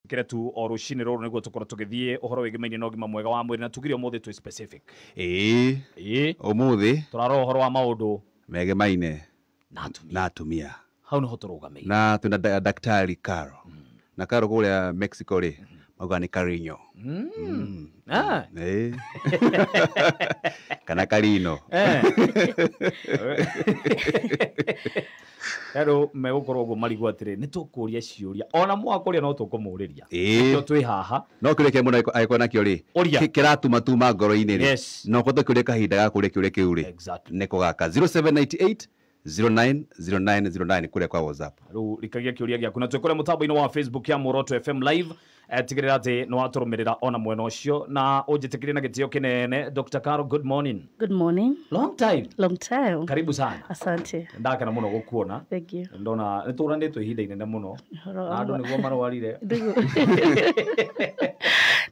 Kire tu o rucinĩ rũrũ nĩguo tũkorwo tũgĩthiĩ ũhoro wĩgĩmainie na ũgima mwega wa mwĩrĩ, na tugire ũmũthĩ twĩ specific. Ĩĩ. Ĩĩ. Ũmũthĩ tũrarora ũhoro wa maũndũ megemaine na atumia. Na atumia. Hau nĩho tũrũgamĩire. Na twĩna Daktari Caro. Na Caro kũrĩa Mexico rĩ, maugaga nĩ Carino. Ĩĩ. Kana Carino. Rĩu megũkorwo ũguo marigwo atĩrĩ, nĩ tũkũria ciũria. Ona mwakũria no tũkũmũrĩria. Ĩĩ. Nĩkĩo twĩ haha. No kĩũria kĩa mũndũ angĩkorwo nakĩo rĩ, Ũria. kĩratuma tuma ngoro-inĩ rĩ. Yes. No ũhote kũria kahinda ga kũria kĩũria kĩu rĩ. Exactly. Nĩ kũgaka 0798 090909 kũrĩa kwa WhatsApp. Rĩu rikagia kĩũria gĩaku na twĩ kũrĩa mũtambo-inĩ wa Facebook ya Muoroto FM Live. Tigĩrĩra atĩ nĩ watũrũmĩrĩra ona mwena ũcio, na ũnjĩtĩkĩrie na gĩtĩo kĩnene. Dr. Caro, good morning. Good morning. Long time. Long time. Karibu sana. Asante. Ndakena mũno gũkuona. Thank you. Ndona nĩ tũranĩtwo ihinda inene mũno. Ũhoro Na andũ wa- nĩguo marwarire. Ndugu.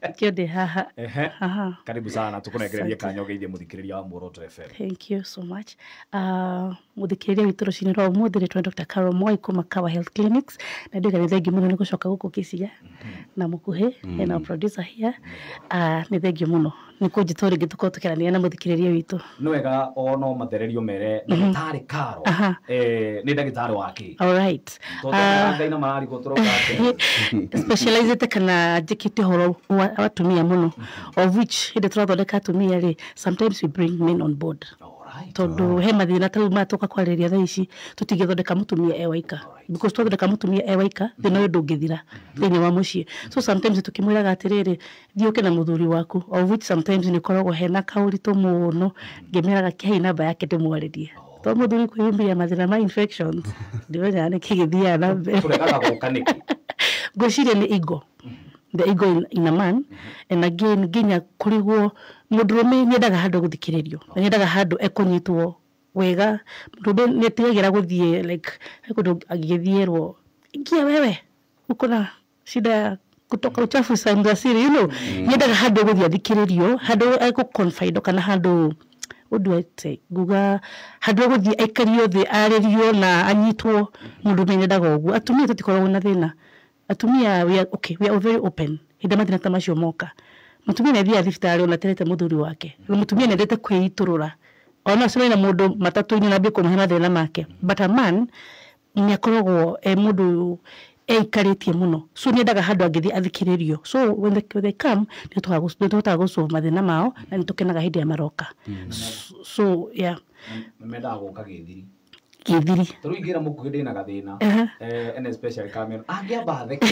Nĩkĩo ndĩ haha. Ehe. Aha. Karibu sana, tũkũnengererie Asante. kanya ũgeithie mũthikĩrĩria wa Muoroto FM. Thank you so much. Mũthikĩrĩria witũ rũcinĩ rwa ũmũthĩ rĩtwa Dr. Carol Mwai kuma Kawa Health Clinics, na nduga nĩ thengiũ mũno nĩ gũcoka gũkũ Kĩciga na mũkuhĩ hena producer here. Nĩ thengiũ mũno nĩ kũnjĩta rĩngĩ tũkorwo tũkĩaranĩria na mũthikĩrĩria witũ. Nĩ wega o no mathererio mere ndagĩtarĩ Carol. Aha. Nĩ ndagĩtarĩ wa kĩ? All right. Tondũ Ngai na mararigwo tũroka atĩa? Specialized kana njĩkĩte ũhoro wa atumia mũno, of which hĩndĩ tũrathondeka atumia rĩ, sometimes we bring men on board. All right. Tondũ he mathĩna ta rĩu maya tũka kwarĩrĩria thaa ici, tũtingĩthondeka mũtumia e waika, because twathondeka mũtumia e waika thĩna ũyũ ndũngĩthira thĩinĩ wa mũciĩ. So sometimes tũkĩmwĩraga atĩrĩrĩ, thiĩ ũke na mũthuri waku, of which sometimes nĩ ũkoragwo hena kaũritũ mũno, ngĩmĩraga kĩhei namba yake ndĩmwarĩrie, to mũthuri kwĩyumĩria mathĩna ma infections ndimenyaga nĩkĩ gĩthiaga na mbere. Tũregaga gũka nĩkĩ? Ngwĩciria nĩ ego, the ego in a man, and again nginya kũrigwo mũndũrũme nĩendaga handũ gũthikĩrĩrio, na nĩendaga handũ ekũnyitwo wega. Mũndũrũme nĩetigagĩra gũthiĩ like he kũndũ angĩgĩthiĩrwo, ingia wewe uko na shida ya kutoka uchafu sehemu za siri, you know. Nĩendaga handũ gũthiĩ athikĩrĩrio, handũ egũ-confide, kana handũ, what do I say, nguga handũ egũthiĩ aikario thĩ arĩrio na anyitwo. Mũndũrũme nĩendaga ũguo. Atumia tũtikoragwo na thĩna. Atumia we are, okay, we are very open. Hĩndĩ mathĩna ta macio moka, mũtumia nĩ athiaga thibitarĩ ona aterete mũthuri wake, na mũtumia nĩendete kwĩitũrũra, ona acemanie na mũndũ matatũ-inĩ na ambie kũmũhe mathĩna make. But a man nĩ akoragwo e mũndũ eikarĩtie mũno, so nĩendaga handũ angĩthiĩ athikĩrĩrio. So when they come, nĩtũhotaga gũ-solve mathĩna mao, na nĩtũkenaga hĩndĩ ĩrĩa maroka. So yeah. Nĩ mendaga gũka gĩthiri. Gĩthiri. Ta rĩu ingĩra mũkuhĩ ndĩna gathĩna, Aha. And especially kameno angĩamba atheke.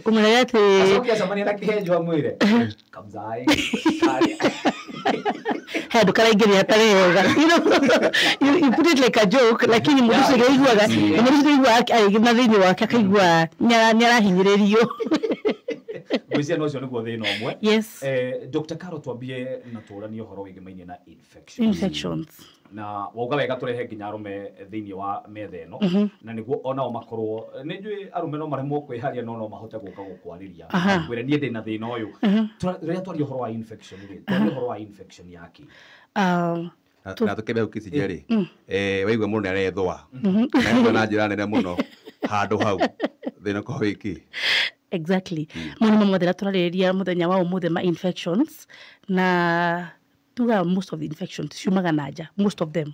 Ũmwĩraga atĩ acoke acemanie na kĩhenjo amwĩre kamzaĩ karĩa. He handũ karaingĩrĩra hatarĩ wega. You know, you put it like a joke, lakini mũndũ ũcio nĩaiguaga, mũndũ ũcio nĩaiguaga na thĩinĩ wake akaigua nĩarahinyĩrĩrio. Ngwĩciria no ũcio nĩguo thĩna ũmwe. Yes. Dr. Caro, twambie na tũranie ũhoro wĩgĩmainie na infection. Infections. Na wauga wega tũrehe nginya arũme thĩinĩ wa metha ĩno, na nĩguo onao makorwo, nĩ njũĩ arũme no maremwo kwĩharia, no mahote gũka gũkwarĩria kwĩra niĩ ndĩna thĩna ũyũ. Rĩrĩa twaria ũhoro wa infection rĩ, twaria ũhoro wa infection ya kĩ? Na tũkĩambia gũkĩciria rĩ, waigua mũndũ nĩ arethũa na ethũa na njĩra nene mũno handũ hau, thĩna ũkorwo wĩ kĩ? Exactly. Mau nĩmo mathĩna tũrarĩrĩria mũthenya wa ũmũthĩ ma infections, na tuga most of the infections ciumaga na nja, most of them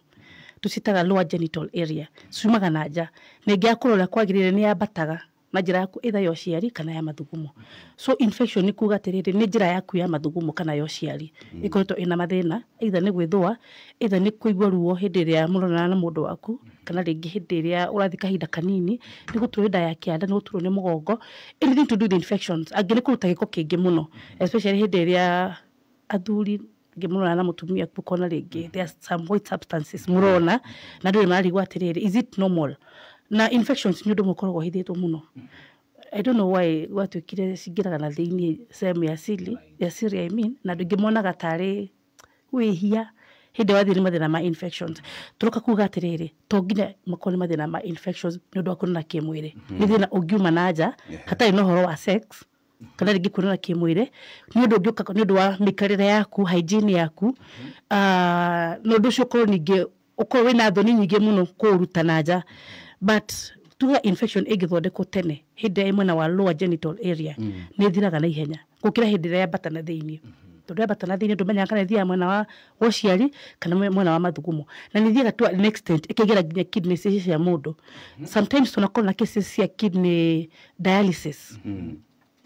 tũcitaga lower genital area, ciumaga na nja, na ĩngĩ ya kũrora kwagĩrĩire nĩ yambataga na njĩra yaku either ya ũciari kana ya mathugumo. So infection nĩ kuga atĩrĩrĩ, nĩ njĩra yaku ya mathugumo kana ya ũciari ĩkoretwo ĩna mathĩna, either nĩ gwĩthũa, either nĩ kũigua ruo hĩndĩ ĩrĩa mũronana na mũndũ waku, kana rĩngĩ hĩndĩ ĩrĩa ũrathiĩ kahinda kanini, nĩ gũturwo nda ya kĩanda, nĩ gũturwo nĩ mũgongo, anything to do with infections. Angĩ nĩ kũruta gĩko kĩingĩ mũno, especially hĩndĩ ĩrĩa athuri ngĩmũrora na mũtumia ũkona rĩngĩ there are some white substances mũrona na ndũrĩ mararigwo atĩrĩrĩ, is it normal? Na infections nĩ ũndũ ũmwe ũkoragwo ũhithĩtwo mũno. I don't know why gwatuĩkire cingĩraga na thĩinĩ sehemu ya siri, ya siri I mean, na andũ aingĩ monaga tarĩ wĩhia hĩndĩ wathiĩ nĩ mathĩna ma infections. Tũroka kuga atĩrĩrĩ, to nginya makorwo nĩ mathĩna ma infections nĩ ũndũ wa kuonana kĩmwĩrĩ. Nĩ thĩna ũngiuma na nja hatarĩ na ũhoro wa sex kana rĩngĩ kuonana kĩmwĩrĩ, nĩ ũndũ ũngĩũka nĩ ũndũ wa mĩikarĩre yaku, hygiene yaku, na ũndũ ũcio ũkorwo ningĩ ũkorwo wĩna thoni nyingĩ mũno kũũruta na nja. But Tuga infection ĩngĩthondekwo tene hĩndĩ ĩrĩa ĩ mwena wa lower genital area, nĩ ĩthiraga na ihenya gũkĩra hĩndĩ ĩrĩa yambata na thĩiniĩ, tondũ yambata na thĩiniĩ ndũmenyaga kana ĩthiaga mwena wa ũciari kana mwena wa mathugumo, na nĩ ĩthiaga to an extent ĩkaingĩra nginya kidneys ici cia mũndũ. Sometimes tunakorwo na cases cia kidney dialysis.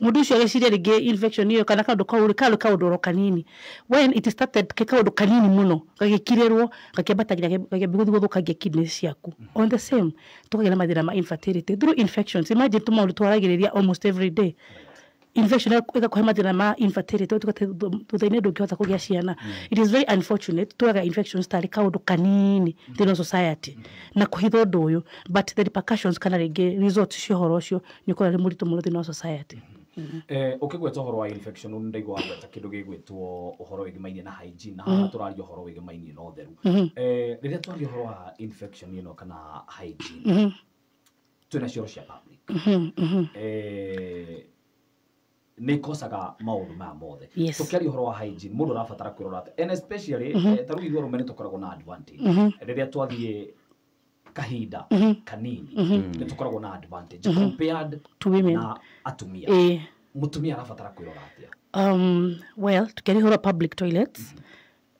Mũndũ ũcio agĩciria rĩngĩ infection ĩyo kana kaũndũ kau rĩ karĩ kaũndũ oro kanini. When it started ke kaũndũ kanini mũno, gagĩkirĩrwo, gakĩambata nginya gakĩambia gũthiĩ gũthũkangia kidneys ciaku. On the same, tũkagĩa na mathĩna ma infertility through infections. Imagine, tũmaũndũ twaragĩrĩria almost every day, infection ĩgakũhe mathĩna ma infertility, ũtuĩka thutha-inĩ ndũngĩhota kũgĩa ciana. It is very unfortunate. Tuoyaga infections tarĩ kaũndũ kanini thĩinĩ wa society na kũhitha ũndũ ũyũ, but the repercussions kana rĩngĩ results cia ũhoro ũcio nĩ ũkorwo arĩ mũritũ mũno thĩinĩ wa society. Ũkĩgweta ũhoro wa infection, nĩ ndaigua wagweta kĩndũ gĩgwĩtwo ũhoro wĩgĩmainie na hygiene, na haha tũraria ũhoro wĩgĩmainie na ũtheru. Rĩrĩa twaria ũhoro wa infection ĩno kana hygiene, twĩna cioro cia public, nĩ ikocaga maũndũ maya mothe. Tũkĩaria ũhoro wa hygiene, mũndũ arabatara kwĩrora atĩa? And especially ta rĩu ithuĩ arũme nĩ tũkoragwo na advantage. Rĩrĩa twathiĩ kahinda kanini, nĩ tũkoragwo na advantage compared to women, na atumia. Mũtumia arabatara kwĩrora atĩa? Well, tukĩaria ũhoro wa public toilets,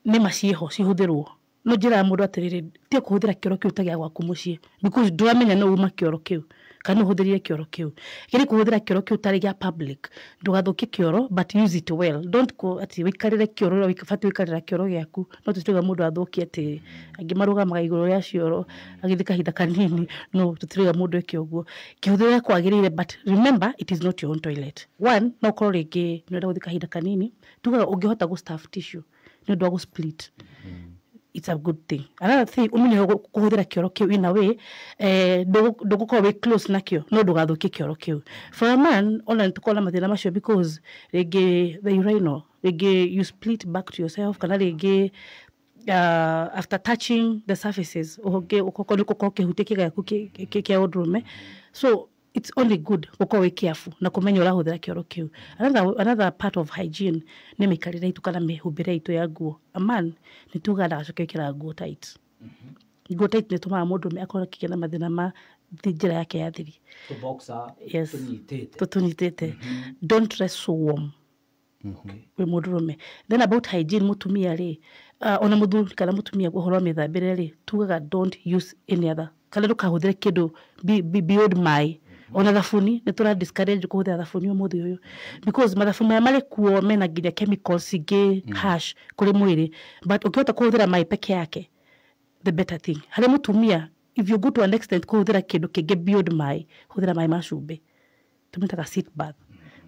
nĩ ma ciĩho cihũthĩrwo, no njĩraga mũndũ atĩrĩrĩ, tiga kũhũthĩra kĩoro kĩu ta gĩa gwaku mũciĩ, because ndũramenya no uma kĩoro kĩu kana ũhũthĩrire kĩoro kĩu. Geria kũhũthĩra kĩoro kĩu tarĩ gĩa public. Ndũgathũkie kĩoro, but use it well. Don't go atĩ wĩikarĩre kĩoro ũrĩa ũbatiĩ gũikarĩra kĩoro gĩaku. No tũtirauga mũndũ athũkie, atĩ angĩ marũgamaga igũrũ rĩa cioro agĩthiĩ kahinda kanini. No tũtirauga mũndũ eke ũguo. Kĩhũthĩre ũrĩa kwagĩrĩire, but remember it is not your own toilet. One, no ũkorwo rĩngĩ nĩ ũrenda gũthiĩ kahinda kanini, tugaga ũngĩhota gũ stuff tissue nĩ ũndũ wa gũ split, it's a good thing. Another thing, ũmenye kũhũthĩra kĩoro kĩu in a way ndũgũkorwo wĩ close nakĩo, no ndũgathũkie kĩoro kĩu. For a man, ona nĩ tũkoragwo na mathĩna macio, because rĩngĩ the urinal, rĩngĩ you split back to yourself, kana rĩngĩ after touching the surfaces, ũngĩ ũkorwo nĩ ũgũkorwo ũkĩhutia kĩga gĩaku kĩa ũndũrũme. So it's only good gũkorwo wĩ careful na kũmenya ũrahũthĩra kĩoro kĩu. Another part of hygiene nĩ mĩikarĩre itũ kana mĩhumbĩre itũ ya nguo. A man, nĩ tugaga ndagacoke gwĩkĩra nguo tight. Nguo tight nĩ ĩtũmaga mũndũrũme akorwo akĩgĩa na mathĩna ma njĩra yake ya thiri. Tũboxer? Yes. Tũnyitĩte. Tũtũnyitĩte. Don't dress so warm wĩ mũndũrũme. Then about hygiene, mũtumia rĩ, ona mũthuri kana mũtumia, ũhoro wa mĩthambĩre rĩ, tugaga don't use any other, kana ndũkahũthĩre kĩndũ beyond maĩ, ona thabuni. Nĩ tũra discourage kũhũthĩra thabuni ũmũthĩ ũyũ, because mathabuni maya marĩ kuo mena nginya chemicals ingĩ harsh kũrĩ mwĩrĩ, but ũngĩhota kũhũthĩra maĩ peke yake, the better thing. Harĩ mũtumia, if you go to an extent kũhũthĩra kĩndũ kĩngĩ beyond maĩ, hũthĩra maĩ ma cumbĩ, tũmĩtaga sitz bath.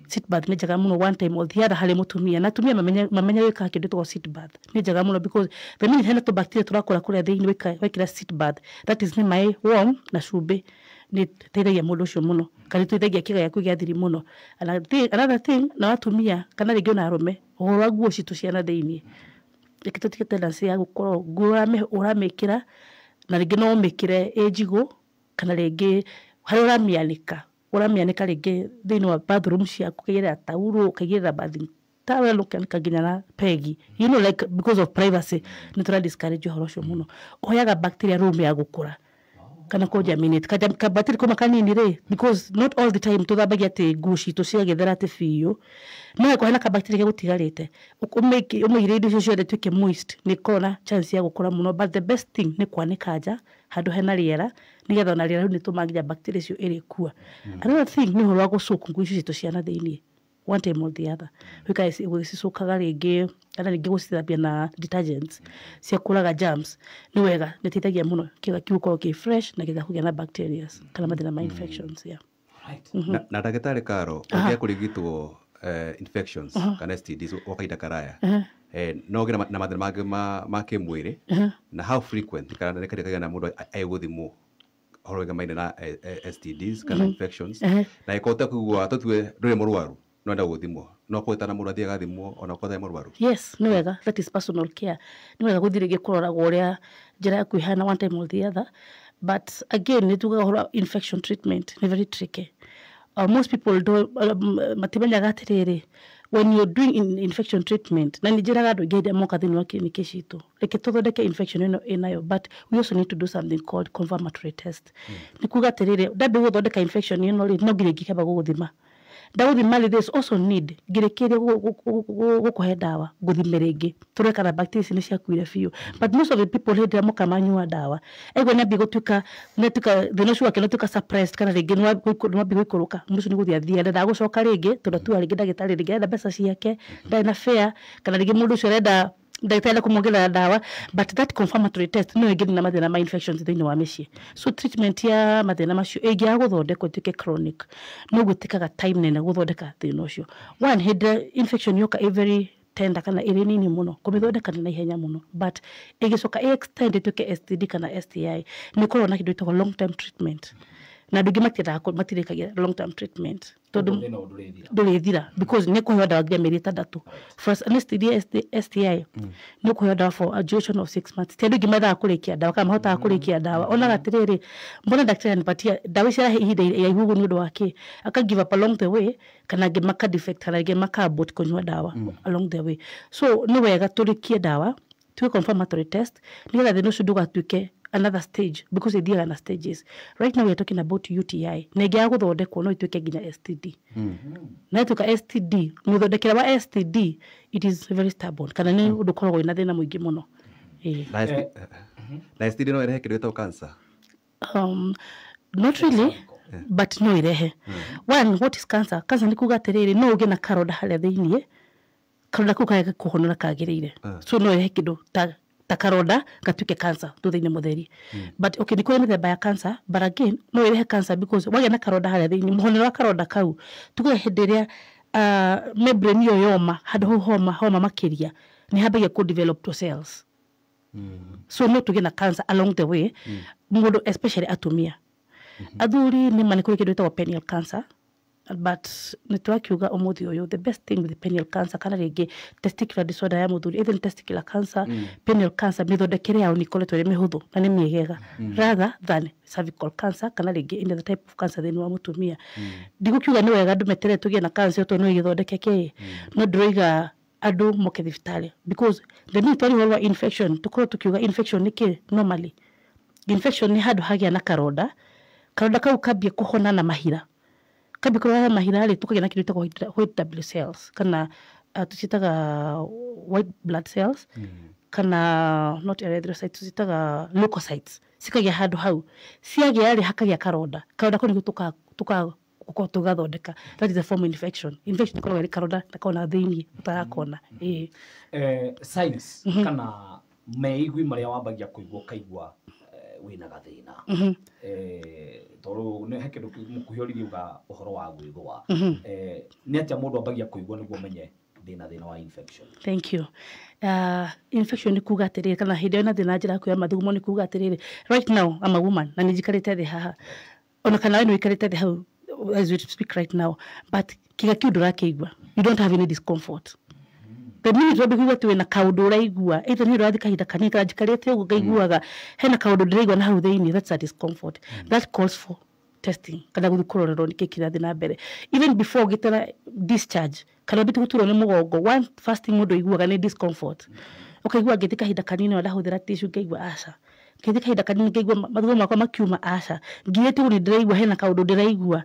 Sitz bath nĩ njega mũno one time or the other harĩ mũtumia, na atumia mamenye gwĩkaga kĩndũ gĩtagwo sitz bath. Nĩ njega mũno because the minute hena tũbacteria tũrakũra kũrĩa thĩinĩ, wekĩra sitz bath, that is nĩ maĩ warm na cumbĩ, nĩ ĩteithagia mũndũ ũcio mũno, kana ĩteithagia kĩga gĩaku gĩa thiri mũno. Another thing, na atumia kana rĩngĩ ona arũme, ũhoro wa nguo citũ cia na thĩinĩ, reke tũtige tendency ya gũkorwo nguo ũramĩkĩra na rĩngĩ no ũmĩkĩre ĩ njigũ, kana rĩngĩ harĩa ũramĩanĩka rĩngĩ thĩinĩ wa bathroom ciaku, ũkaigĩrĩra taurũ, ũkaigĩrĩra bathing towel, ũkanĩka nginya na pegi, like because of privacy. Nĩ tũra discourage ũhoro ũcio mũno. Ũheaga bacteria room ya gũkũra kana kũ germinate ka bacteria kuma kanini rĩ, because not all the time tũthambagia atĩ nguo citũ ciagĩthera atĩ biũ. No angĩkorwo hena ka bacteria gegũtigarĩte, ũmĩigĩrĩre indo icio ciothe ituĩke moist, nĩ ĩkoragwo na chance ya gũkũra mũno. But the best thing nĩ kwanĩka nja handũ hena rĩera, nĩgetha ona rĩera rĩu nĩtũmaga nginya bacteria icio ĩrĩkua. Another thing nĩ ũhoro wa gũcook nguo icio citũ cia na thĩiniĩ one time or the other, wĩkaga gũgĩcicokaga rĩngĩ, kana rĩngĩ gũcithambia na detergents cia kũraga germs. Nĩ wega, nĩ ĩteithagia mũno kĩga kĩu gũkorwo kĩ fresh na gĩtha kũgĩa na bacterias kana mathĩna ma infections, yeah. Na ndagĩtarĩ Karo, ũngĩa kũrigitwo infections kana STDs gwa kahinda karaya, no ũgĩe na mathĩna mangĩ ma kĩmwĩrĩ, na how frequent kana nĩ kahinda kaigana mũndũ egũthimwo ũhoro wĩgamaine na STDs kana infections? Na ĩkorwo ũtekũigua, tũtue ndũrĩ mũrwaru no enda gũthimwo, no kũĩtana mũndũ athiĩ agathimwo ona okorwo atarĩ mũrwaru? Yes, nĩ wega. That is personal care. Nĩ wega gũthiĩ rĩngĩ kũroragwo ũrĩa njĩra yaku ĩhana one time or the other. But again, nĩ tugaga ũhoro wa infection treatment nĩ very tricky. Most people do, matimenyaga atĩrĩrĩ, When you're doing infection treatment, na nĩ njĩraga andũ aingĩ hĩndĩ ĩrĩa moka thĩinĩ wa kiriniki citũ, reke tũthondeke infection ĩno ĩnayo, but we also need to do something called confirmatory test. Nĩ kuga atĩrĩrĩ, ndambia gũthondeka infection ĩno rĩ, no nginya ingĩkamba gũgũthima. Ndagũthima rĩ, there's also need ngĩrĩkĩria gũkũhe ndawa, ngũthime rĩngĩ tũrore kana bacteria ici nĩ ciakuire biũ. But most of the people, hĩndĩ ĩrĩa moka manyua ndawa, aigua nĩambia gũtuĩka nĩatuĩka thĩna ũcio wake nĩwatuĩka suppressed, kana rĩngĩ nĩwambia gũikũrũka, mũndũ ũcio nĩ gũthiĩ athiĩ, ndendaga gũcoka rĩngĩ, tondũ atua rĩngĩ ndagĩtarĩ rĩngĩ arenda mbeca ciake, ndarĩ na fare, kana rĩngĩ mũndũ ũcio arenda ndagĩtarĩ arenda kũmuongerera ndawa. But that confirmatory test no ĩngĩnina mathĩna ma infections thĩinĩ wa mĩciĩ. So treatment ya mathĩna macio ĩngĩaga gũthondekwo ĩtuĩke chronic, no gwĩtĩkaga time nene gũthondeka thĩna ũcio. One, hĩndĩ ĩrĩa infection yoka ĩ very tender kana ĩrĩ nini mũno, kũmĩthondeka nĩ na ihenya mũno, but ĩgĩcoka ĩ extend ĩtuĩke STD kana STI, nĩ ũkoragwo na kĩndũ gĩtagwo long term treatment, na andũ aingĩ matiendaga matirĩkagia long term treatment tondũ Thĩna ũyũ ndũrĩthira. Ndũrĩthira, because nĩ kũheo ndawa nginya mĩeri 6 first an STD STI, nĩ ũkũheo ndawa for a duration of 6 months. Ti andũ aingĩ mendaga kũrĩkia ndawa kana mahotaga kũrĩkia ndawa. Onaga atĩrĩrĩ, mbona daktari anipatia ndawa ici arahe ihinda iraihu ũguo nĩ ũndũ wa kĩ? Aka give up along the way, kana angĩ maka defect, kana angĩ maka abort kũnyua ndawa along the way. So nĩ wega tũrĩkie ndawa, tuwe confirmatory test, nĩgetha thĩna ũcio ndũgatuĩke another stage, because ithiaga na stages. Right now we are talking about UTI, na ĩngĩaga gũthondekwo no ituĩke nginya STD. Na ĩtuĩka STD, mũthondekere wa STD, it is very stubborn, kana nĩ ũndũ ũkoragwo wĩna thĩna mũingĩ mũno. Ĩĩ. Na STD no ĩrehe kĩndũ gĩtagwo cancer? Not really, but no irehe. One, what is cancer? Cancer nĩ kuga atĩrĩrĩ, no ũgĩe na karonda harĩa thĩiniĩ, karonda kau kage kũhonora kagĩrĩire. So no ĩrehe kĩndũ ta karonda gatuĩke cancer thutha-inĩ mũtheri. But okay, nĩ kũrĩ mĩthemba ya cancer, but again no ĩrehe cancer because wagĩa na karonda harĩa thĩiniĩ, mũhonero wa karonda kau, tuge hĩndĩ ĩrĩa membrane ĩyo yoma, handũ hau homa homa makĩria, nĩ hambagia kũ develop to cells. So no tũgĩe na cancer along the way, mũndũ, especially atumia. Athuri nĩ ma nĩ kũrĩ kĩndũ gĩtagwo penile cancer, but nĩ tũrakiuga ũmũthĩ ũyũ, the best thing with penile cancer kana rĩngĩ testicular disorder ya mũthuri, even testicular cancer, penile cancer, mĩthondekere yao nĩ ĩkoretwo ĩrĩ mĩhũthũ na nĩ mĩegega rather than cervical cancer kana rĩngĩ any other type of cancer thĩinĩ wa mũtumia. Ndigũkiuga nĩ wega andũ meterere tũgĩe na cancer tondũ no ĩgĩthondeke kĩ, no ndĩroiga andũ moke thibitarĩ, because the minute twaria ũhoro wa infection, tũkorwo tũkiuga infection nĩ kĩ. Normally infection nĩ handũ hagĩa na karonda, karonda kau kambia kũhona na mahira. Kambia kũhona na mahira rĩ, tũkagĩa na kĩndũ gĩtagwo white blood cells, kana tũciĩtaga white blood cells, kana not erythrocytes, tũciĩtaga leukocytes, cikagĩa handũ hau. Ciagĩa rĩ, hakagĩa karonda. Karonda kau nĩko tũka gũkorwo tũgathondeka. That is a form of infection. Infection ĩkoragwo ĩrĩ karonda na kona thĩiniĩ ũtarakona, ĩĩ. Signs kana meigwi marĩa wambagia kũigua ũkaigua wĩna gathĩna, tondũ nĩ he kĩndũ mũkuhĩ ũririe uga ũhoro wa gwĩthũa. Nĩ atĩa mũndũ ambagia kũigua nĩguo menye ndĩna thĩna wa infection? Thank you. Infection nĩ kuga atĩrĩrĩ, kana hĩndĩ ĩyo na thĩna njĩra yaku ya mathugumo, nĩ kuga atĩrĩrĩ, right now I'm a woman na nĩ njikarĩte thĩ haha, ona kana we nĩ ũikarĩte thĩ hau as we speak right now, but kĩga kĩu ndũrakĩigua, you don't have any discomfort. The minute wambia kũigua atĩ wĩna kaũndũ ũraigua, either nĩ ũrathiĩ kahinda kanini kana njikarĩte ũguo ngaiguaga hena kaũndũ ndĩraigua na hau thĩinĩ, that's a discomfort that calls for testing kana gũthiĩ kũrorerwo nĩkĩ kĩrathiĩ na mbere. Even before ũgĩtara discharge kana wambĩte gũturwo nĩ mũgongo, one first thing mũndũ aiguaga nĩ discomfort. Ũkaigua ngĩthiĩ kahinda kanini, ona ndahũthĩra tissue ngaigua aca, ngĩthiĩ kahinda kanini ngaigua mathugumo makwa makiuma, aca, nginyĩte ũguo nĩ ndĩraigua hena kaũndũ ndĩraigua.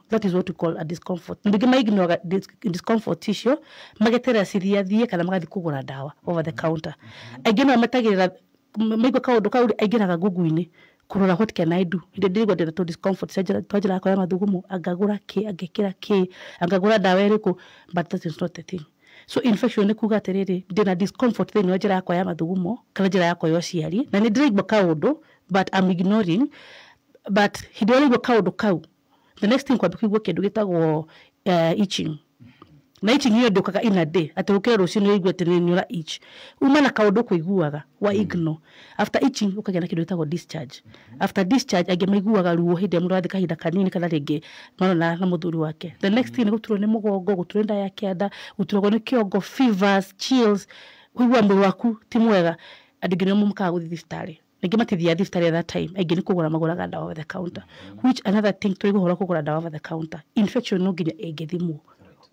That is what we call a discomfort. Andũ aingĩ maignoraga discomfort icio, mageterera cithiathiĩ kana magathiĩ kũgũra ndawa over the counter. Aingĩ no metagĩrĩra maigua kaũndũ kau, aingĩraga Google-inĩ kũrora, "What can I do hĩndĩ ndĩraigua ndĩna tũ discomfort cia twa njĩra yakwa ya mathugumo? Angagũra kĩ, angĩkĩra kĩ, angagũra ndawa ĩrĩkũ?" But that is not the thing. So infection nĩ kuga atĩrĩrĩ, ndĩna discomfort thĩinĩ wa njĩra yakwa ya mathugumo kana njĩra yakwa ya ũciari, na nĩ ndĩraigua kaũndũ, but I'm ignoring. But hĩndĩ ĩrĩa ũraigua kaũndũ kau, the next thing kwambia kũigua kĩndũ gĩtagwo itching. Na itching ĩyo ndũkaga in a day, atĩ ũkĩre rũciũ nĩ ũraigua atĩ nĩ ũra itch. Uma na kaũndũ kũiguaga wa ignore. After itching ũkagĩa na kĩndũ gĩtagwo discharge. After discharge, angĩ maiguaga ruo hĩndĩ ĩrĩa mũndũ arathiĩ kahinda kanini, kana rĩngĩ marona na mũthuri wake. The next thing nĩ gũturwo nĩ mũgongo, gũturwo nĩ nda ya kĩanda, gũturwo nĩ kĩongo, fevers, chills, kũigua mwĩrĩ waku ti mwega. Andũ aingĩ nĩo mokaga gũthiĩ thibitarĩ. Rĩngĩ matithiaga thibitarĩ at that time, aingĩ nĩ kũgũra magũraga ndawa over the counter, which another thing, tũrĩ ũhoro wa kũgũra ndawa over the counter, infection no nginya ĩngĩthimwo.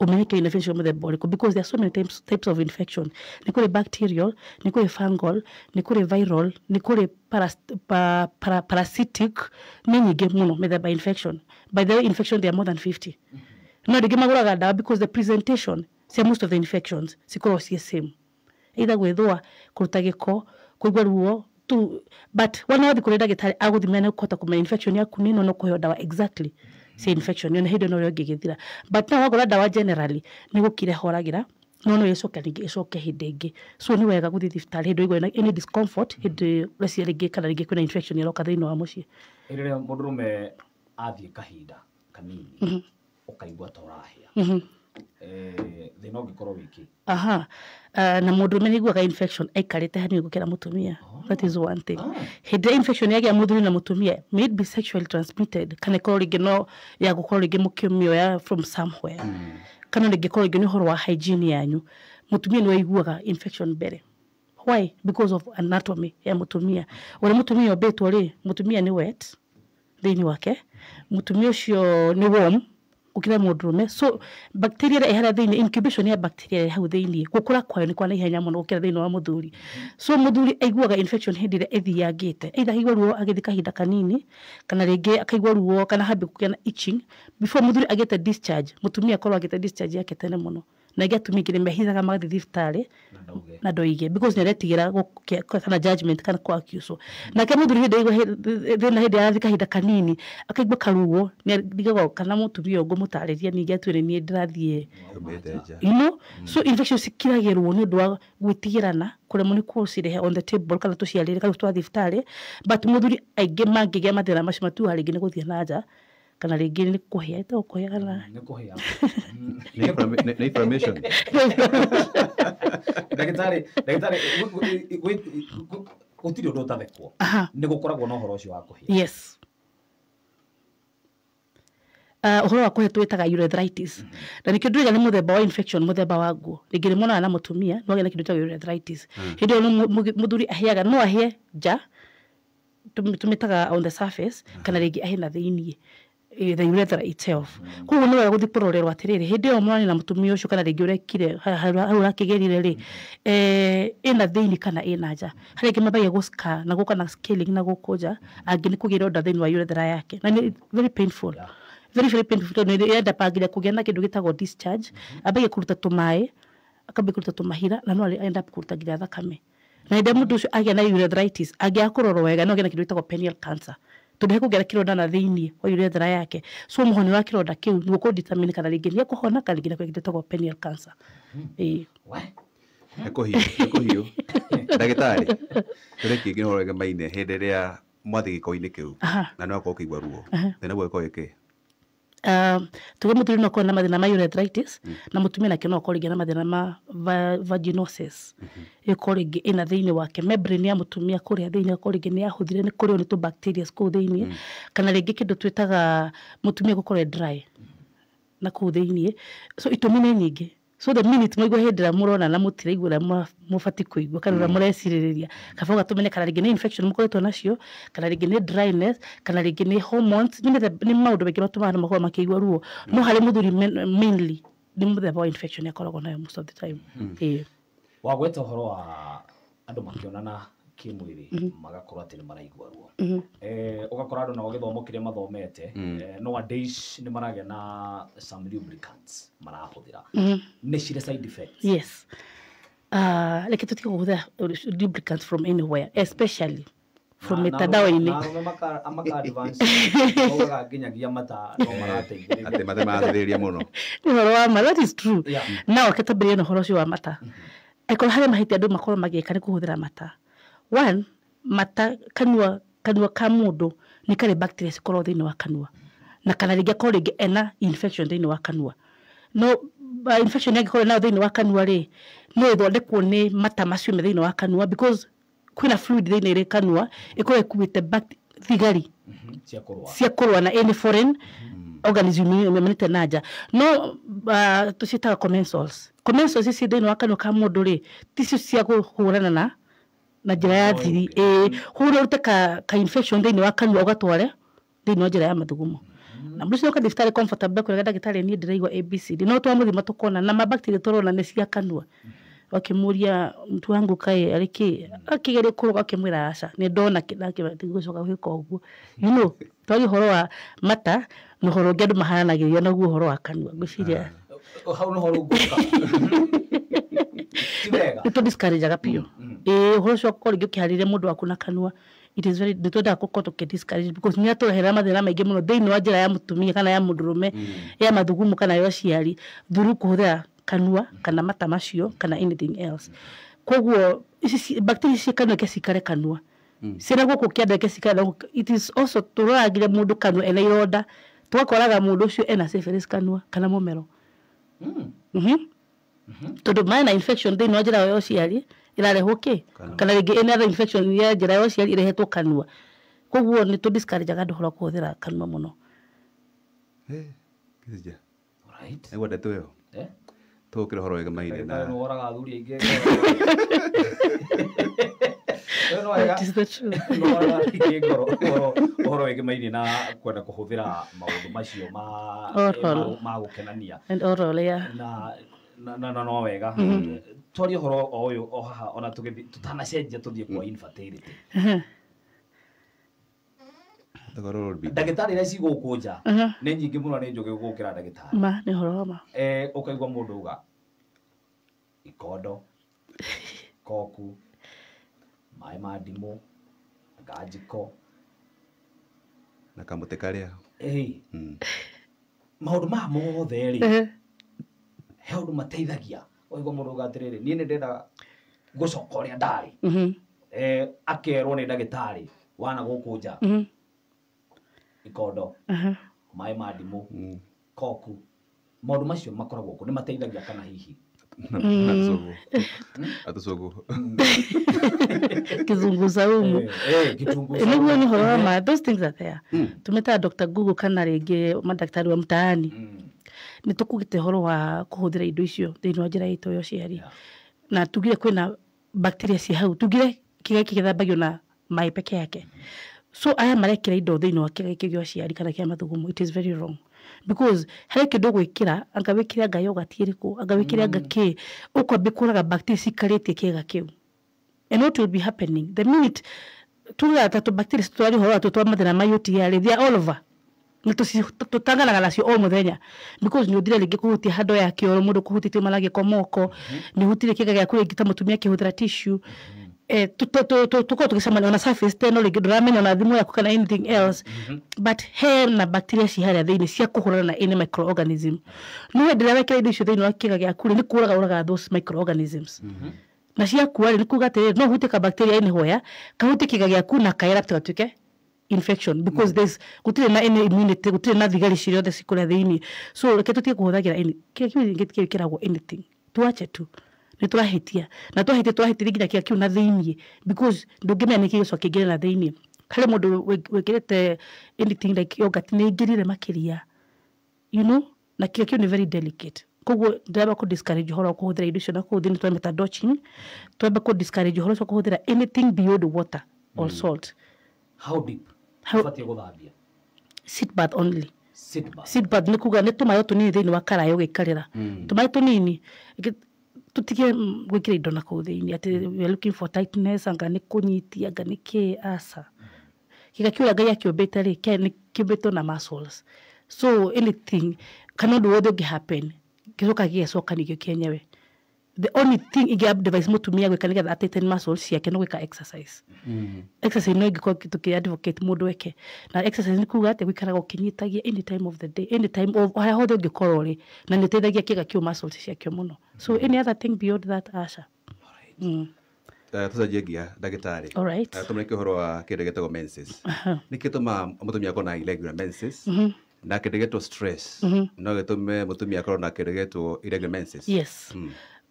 Ũmenye infection mũthemba ũrĩkũ, because there are so many types of infection. Nĩ kũrĩ bacterial, nĩ kũrĩ fungal, nĩ kũrĩ viral, nĩ kũrĩ parasitic, nĩ nyingĩ mũno mĩthemba ya infection. By the way, infection, there are more than 50. No rĩngĩ magũraga ndawa because the presentation cia most of the infections cikoragwo ciĩ same, either gwĩthũa, kũruta gĩko, kũigua ruo tu. But wona wathiĩ kũrĩ ndagĩtarĩ agũthimĩra, nĩ ũkũhota kũmenya infection yaku nĩ ĩno, no kũheo ndawa exactly cia infection ĩyo, na hĩndĩ ĩno ũrĩa ũngĩ ĩgĩthira. But no wagũra ndawa generally, nĩ gũkira ĩhoragĩra, no ĩcoke rĩngĩ, ĩcoke hĩndĩ ĩngĩ. So nĩ wega gũthiĩ thibitarĩ hĩndĩ ũigua any discomfort, hĩndĩ ũreciria rĩngĩ kana rĩngĩ kwĩna infection ĩroka thĩinĩ wa mũciĩ. Rĩrĩa mũndũrũme athiĩ kahinda kanini ũkaigua ta ũrahĩa, thĩna ũngĩkorwo wĩkĩ? Aha, na mũndũrũme nĩ aiguaga infection aikarĩte hanini gũkĩra mũtumia. That is one thing. Hĩndĩ ĩrĩa infection yagĩa mũthuri na mũtumia, may it be sexually transmitted, kana ĩkorwo rĩngĩ no ya gũkorwo rĩngĩ mũkĩmĩoya from somewhere, kana rĩngĩ korwo rĩngĩ nĩ ũhoro wa hygiene yanyu, mũtumia nĩ aiguaga infection mbere. Why? Because of anatomy ya mũtumia, ũrĩa mũtumia ũmbĩtwo rĩ. Mũtumia nĩ wet thĩinĩ wake, mũtumia ũcio nĩ warm gũkĩra mũndũrũme. So bacteria ĩrĩa ĩ harĩa thĩinĩ, incubation ya bacteria ĩrĩa hau thĩinĩ, gũkũra kwayo nĩ kwa naihenya mũno gũkĩra thĩinĩ wa mũthuri. So mũthuri aiguaga infection hĩndĩ ĩrĩa ĩthiangĩte, either akaigua ruo agĩthiĩ kahinda kanini, kana rĩngĩ akaigua ruo kana hambie kũgĩa na itching before mũthuri agĩte discharge. Mũtumia akorwo agĩte discharge yake tene mũno, na ingĩ atumia aingĩ nĩ mehithaga magathiĩ thibitarĩ Na ndauge. Na ndoige because nĩ aretigĩra kana judgment kana kũ accuse. Nake mũthuri hĩndĩ aigua thĩna, hĩndĩ arathiĩ kahinda kanini akaigua karuo, nĩ arigagwo kana mũtumia ũyũ ngũmũtarĩria, ningĩ atue nĩ niĩ ndĩrathiĩ. Umĩte nja. So infection cikiragĩrwo nĩ ũndũ wa gwĩtigĩrana, kũremwo nĩ kũcirehe on the table kana tũciarĩre kana twa thibitarĩ. But mũthuri aingĩ mangĩgĩa mathĩna macio matuaga rĩngĩ nĩ gũthiĩ na nja, kana rĩngĩ nĩ kũhĩa, ĩtagwo kũhĩa kana Nĩ kũhĩa. Nĩ inflammation. Ndagĩtarĩ, gũtirĩ ũndũ ũtathekwo. Nĩ gũkoragwo na ũhoro ũcio wa kũhĩa? Yes. Ũhoro wa kũhĩa twĩtaga urethritis, na nĩkĩo ndĩrauga nĩ mũthemba wa infection, mũthemba wa nguo. Rĩngĩ nĩ monana na mũtumia no agĩe na kĩndũ gĩtagwo urethritis. Hĩndĩ ĩyo nĩ mũthuri ahĩaga, no ahĩe nja, tũmĩtaga on the surface, kana rĩngĩ ahĩe na thĩiniĩ, the urethra itself. Koguo nĩ wega gũthiĩ kũrorerwo atĩrĩrĩ, hĩndĩ ĩyo mwanĩ na mũtumia ũcio, kana rĩngĩ ũrekire hau ũrakĩgerire rĩ, ĩna thĩinĩ kana ĩna nja. Harĩ angĩ mambagia gũscar na gũka na scaling na gũkũ nja, angĩ nĩ kũgĩa ironda thĩinĩ wa urethra yake, na nĩ very painful, very very painful, tondũ nĩ yenda pangiria kũgĩa na kĩndũ gĩtagwo discharge. Ambagia kũruta tũmaĩ, akambia kũruta tũmahira, na no end up kũruta nginya thakame. Na hĩndĩ ĩrĩa mũndũ ũcio agĩa na urethritis, angĩaga kũrorwo wega, no agĩe na kĩndũ gĩtagwo penile cancer, tondũ hekũgĩa na kĩronda na thĩiniĩ wa urethra yake. So mũhoni wa kĩronda kĩu nĩguo kũ determine kana rĩngĩ nĩ ekũhona, kana rĩngĩ nĩ kĩndũ gĩtagwo penile cancer. Ĩĩ. We. Nĩ kũhiũ, nĩ kũhiũ. Ndagĩtarĩ, tũrĩ kĩngĩ ũhoro wĩgemaine hĩndĩ ĩrĩa mwathiĩ gĩko-inĩ kĩu na no akorwo ũkĩigua ruo, thĩna guo ũgĩkorwo wĩ kĩ? Tuge mũthuri no akorwo na mathĩna ma urethritis, na mũtumia nake no akorwo rĩngĩ na mathĩna ma vaginosis. Ĩkorwo rĩngĩ ĩna thĩinĩ wake, membrane ya mũtumia kũrĩa thĩinĩ akorwo rĩngĩ nĩ yahũthire, nĩ kũrĩo nĩ tũ bacteria kũu thĩinĩ, kana rĩngĩ kĩndũ twĩtaga mũtumia gũkorwo e dry na kũu thĩinĩ. So itũmi nĩ nyingĩ. So the minute mwaigua hĩndĩ ĩrĩa mũrona na mũtiraigua ũrĩa mũbatiĩ kũigua kana ũrĩa mũrecirĩrĩria, kaba ũgatũmenye kana rĩngĩ nĩ infection mũkoretwo nacio, kana rĩngĩ nĩ dryness, kana rĩngĩ nĩ hormones, nĩ maũndũ maingĩ matũmaga andũ makorwo makĩigua ruo. No harĩ mũthuri mainly nĩ mũthemba wa infection akoragwo nayo most of the time. Ĩĩ. Wagweta ũhoro wa andũ makĩonana kĩmwĩrĩ magakorwo atĩ nĩ maraigua ruo. Ũgakora andũ nao gĩthomo kĩrĩa mathomete, nowadays nĩ maragĩa na some lubricants marahũthĩra. Nĩ cirĩ side effects? Yes. Reke tũtige kũhũthĩra lubricants from anywhere, especially from mitandao-inĩ. Na arũme maka advance, maugaga nginyagia mata no marateithĩrĩria. Atĩ mathe marathĩrĩria mũno. Nĩ ũhoro wa ma, that is true. Now reke twambĩrĩrie na ũhoro ũcio wa mata. Angĩkorwo harĩ mahĩtia andũ makorwo magĩka nĩ kũhũthĩra mata. One, mata, kanua ka mũndũ nĩ karĩ bacteria cikoragwo thĩinĩ wa kanua, na kana rĩngĩ akorwo rĩngĩ ena infection thĩinĩ wa kanua. No infection yangĩkorwo nayo thĩinĩ wa kanua rĩ, no ĩthondekwo nĩ mata macio me thĩinĩ wa kanua, because kwĩna fluid thĩinĩ rĩ kanua ĩkorwo ĩkuĩte thigari cia kũrũa, cia kũrũa na any foreign organism yumanĩte na nja. No tũciĩtaga commensals. Commensals ici thĩinĩ wa kanua ka mũndũ rĩ, ticio cia kũhũrana na njĩra ya thiri. Ĩĩ, hũra ũrute ka infection thĩinĩ wa kanua ũgatware thĩinĩ wa njĩra ya mathugumo. Na mũndũ ũcio oka thibitarĩ comfortable kwĩra ndagĩtarĩ niĩ ndĩraigua ABCD, no twamũthima tũkona na mabacteria tũrona nĩ cia kanua. Akĩmũria mtu wangu kaĩ arĩ kĩ, akĩgeria kũrũga akĩmwĩra aca nĩ ndona ndigũcoka gwĩka ũguo. You know, twaria ũhoro wa mata na ũhoro ũngĩ andũ maharanagĩria naguo ũhoro wa kanua, ngwĩciria hau nĩho rĩu ngũka. Ti wega. Nĩ tũ-discourage-aga biũ. Ĩĩ, ũhoro ũcio ũkorwo rĩngĩ ũkĩharĩria mũndũ waku na kanua, it is very, nĩ twendaga gũkorwo tũkĩ discourage because nĩ atũrehera mathĩna maingĩ mũno thĩinĩ wa njĩra ya mũtumia kana ya mũndũrũme ya mathugumo kana ya ũciari through kũhũthĩra kanua kana mata macio kana anything else. Koguo ici bacteria ci kanua ke cikare kanua, ciĩna gũkũ kĩanda ke cikare na gũkũ. It is also tũroragire mũndũ kanua ena ironda, tũgakoraga mũndũ ũcio ena syphilis kanua kana mũmero. Tondũ mena infection thĩinĩ wa njĩra ya ũciari ĩrarehwo kĩ, kana rĩngĩ any other infection ya njĩra ya ũciari ĩrehetwo kanua. Koguo nĩ tũ discourage-aga andũ ũhoro wa kũhũthĩra kanua mũno. Kĩcija. Right. Nĩguo ndeto ĩyo. Eh? Tũgũkĩra ũhoro wĩgamaine Ndagĩtarĩ na nĩ woraga athuri aingĩ. Ĩyo no wega. That is the truth. Nĩ woraga aingĩ ngoro ũhoro wĩgĩmainie na kwenda kũhũthĩra maũndũ macio ma Oral. ma gũkenania. And oral, yeah. Na no wega. Twarie ũhoro o ũyũ o haha ona tũgĩthiĩ tũtanacenjia tũthiĩ kwa infertility. Tũkorwo rũbi. Ndagĩtarĩ iria ci gũkũ nja nĩ nyingĩ mũno, nĩ njũgĩ gũkĩra ndagĩtarĩ. Ma nĩ ũhoro wa ma. Ũkaigua mũndũ uga ikondo, koku, maĩ ma ndimũ, nganjiko. Na kamũtĩ karĩa. Ĩĩ. Maũndũ maya mothe rĩ, he ũndũ mateithagia. Ũkaigua mũndũ uga atĩrĩrĩ, niĩ nĩ ndĩrenda gũcoka ũrĩa ndarĩ. Akerwo nĩ ndagĩtarĩ wana gũkũ nja. Ikondo, maĩ ma ndimũ, koku. Maũndũ macio makoragwo kũ, nĩ mateithagia kana hihi? Na tũcũgũ. Na tũcũgũ. Kizungu saumu. Kitunguu Nĩguo saumu. nĩ ũhoro wa ma, those things are there. Tũmĩtaga Dr. Google kana rĩngĩ mandagĩtarĩ wa mtaani. Nĩ tũkugĩte ũhoro wa kũhũthĩra indo icio thĩinĩ wa njĩra itũ ya ũciari. Na tugire kwĩna bacteria ci hau, tugire kĩga gĩkĩ gĩthambagio na maĩ peke yake. So aya marekĩra indo thĩinĩ wa kĩga gĩkĩ gĩa ũciari kana kĩa mathugumo, it is very wrong. Because harĩ kĩndũ ũgwĩkĩra, anga wĩkĩre anga yogurt ĩrĩkũ, anga wĩkĩre anga kĩ, ũkwambia kũraga bacteria cikarĩtie kĩga kĩu. And what will be happening, the minute tugaga ta tũbacteria tũtwari ũhoro wa twa mathĩna ma UTI, they are all over. Nĩ tũtanganaga nacio o mũthenya because nĩ ũthire rĩngĩ kũhutia handũ ya kĩoro, mũndũ kũhutĩtie maragĩko moko, nĩ ũhutirie kĩga gĩaku rĩngĩ ta mũtumia akĩhũthĩra tissue. Tũkorwo tũgĩcemania ona surface ta ĩno rĩngĩ ndũramenya ona thimũ yaku kana anything else, but hena bacteria ci harĩa thĩinĩ cia kũhũrana na any microorganism. No hĩndĩ ĩrĩa wekĩra indo icio thĩinĩ wa kĩga gĩaku rĩ, nĩ kũraga ũragaga those microorganisms. Na ciakua rĩ, nĩ kuga atĩrĩrĩ, no ũhutie ka bacteria anywhere, kahutie kĩga gĩaku na ka erupt gatuĩke infection because there's gũtirĩ na any immunity, gũtirĩ na thigari ciothe cikũrĩa thĩinĩ. So reke tũtige kũhũthagĩra any kĩrĩa kĩu rĩngĩ gĩkĩragwo anything, tuache tu. Nĩ tũrahĩtia na twahĩtia, tũrahĩtĩria nginya kĩga kĩu na thĩinĩ because ndũngĩmenya nĩkĩ gĩcoka kĩingĩre na thĩinĩ. Harĩ mũndũ wĩkĩrĩte anything like yogurt nĩ ĩingĩrire makĩria, you know, na kĩga kĩu nĩ very delicate. Koguo ndĩramba kũ discourage ũhoro wa kũhũthĩra indo icio na kũu thĩinĩ twamĩta douching, twamba kũ discourage ũhoro ũcio wa kũhũthĩra anything beyond water or salt. How deep? Ũbatiĩ gũthambia? Sit bath only. Sit bath. Sit bath nĩ kuga nĩ tũmaĩ o tũnini thĩinĩ wa karaĩ ũgĩikarĩra. Tũmaĩ tũnini. Tũtige gwĩkĩra indo na kũu thĩinĩ atĩ we are looking for tightness, anga nĩ kũnyitia, anga nĩ kĩ, aca. Kĩga kĩu ũrĩa Ngai akĩũmbĩte rĩ, nĩ kĩũmbĩtwo na muscles. So anything kana ũndũ wothe ũngĩ happen, gĩcokaga gĩgecokanĩrio kĩenyewe. The only thing ingĩ advise mũtumia gwĩka nĩgetha a tighten muscles ciake nĩ gwĩka exercise. Exercise no ĩngĩkorwo tũkĩ advocate mũndũ eke. Na exercise nĩ kuga atĩ gũikaraga ũkĩnyitagia any time of the day, any time of harĩa hothe ũngĩkorwo ũrĩ, na nĩ ĩteithagia kĩga kĩu muscles ciakĩo mũno. So any other thing beyond that, aca. Tũcenjie ngia ndagĩtarĩ. All right. Tũmũreke ũhoro wa kĩndũ gĩtagwo menses. Nĩ gĩtũmaga mũtumia akorwo na irregular menses? Na kĩndũ gĩtwo stress no gĩtũme mũtumia akorwo na kĩndũ gĩtwo irregular menses? Yes.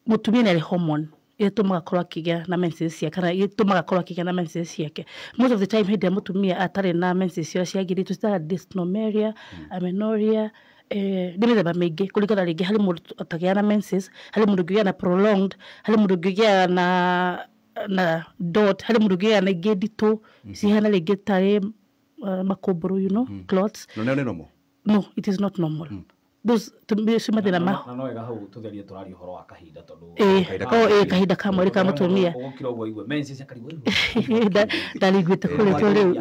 Mũtumia nĩ arĩ hormone ĩrĩa ĩtũmaga akorwo akĩgĩa na menses ciake kana ĩtũmaga akorwo akĩgĩa na menses ciake. Most of the time hĩndĩ ĩrĩa mũtumia atarĩ na menses ciao ciagĩrĩire, tũcitaga dysmenorrhea, amenorrhea, nĩ mĩthemba mĩingĩ kũringana rĩngĩ harĩ mũndũ ũtagĩaga na menses, harĩ mũndũ ũngĩgĩa na prolonged, harĩ mũndũ ũngĩgĩa na dot, harĩ mũndũ ũngĩgĩa na ingĩ nditũ cihana rĩngĩ tarĩ makũmbũrũ, you know, clots. No nĩyo nĩ normal? No, it is not normal. Those mathĩna ma Na no wega hau tũtherie, tũraria ũhoro wa kahinda tondũ Ĩĩ, kahinda ka mweri ka mũtumia. Ũgũkira ũguo igue menses akarigwo. Ndariguĩte kũrĩ tu rĩu.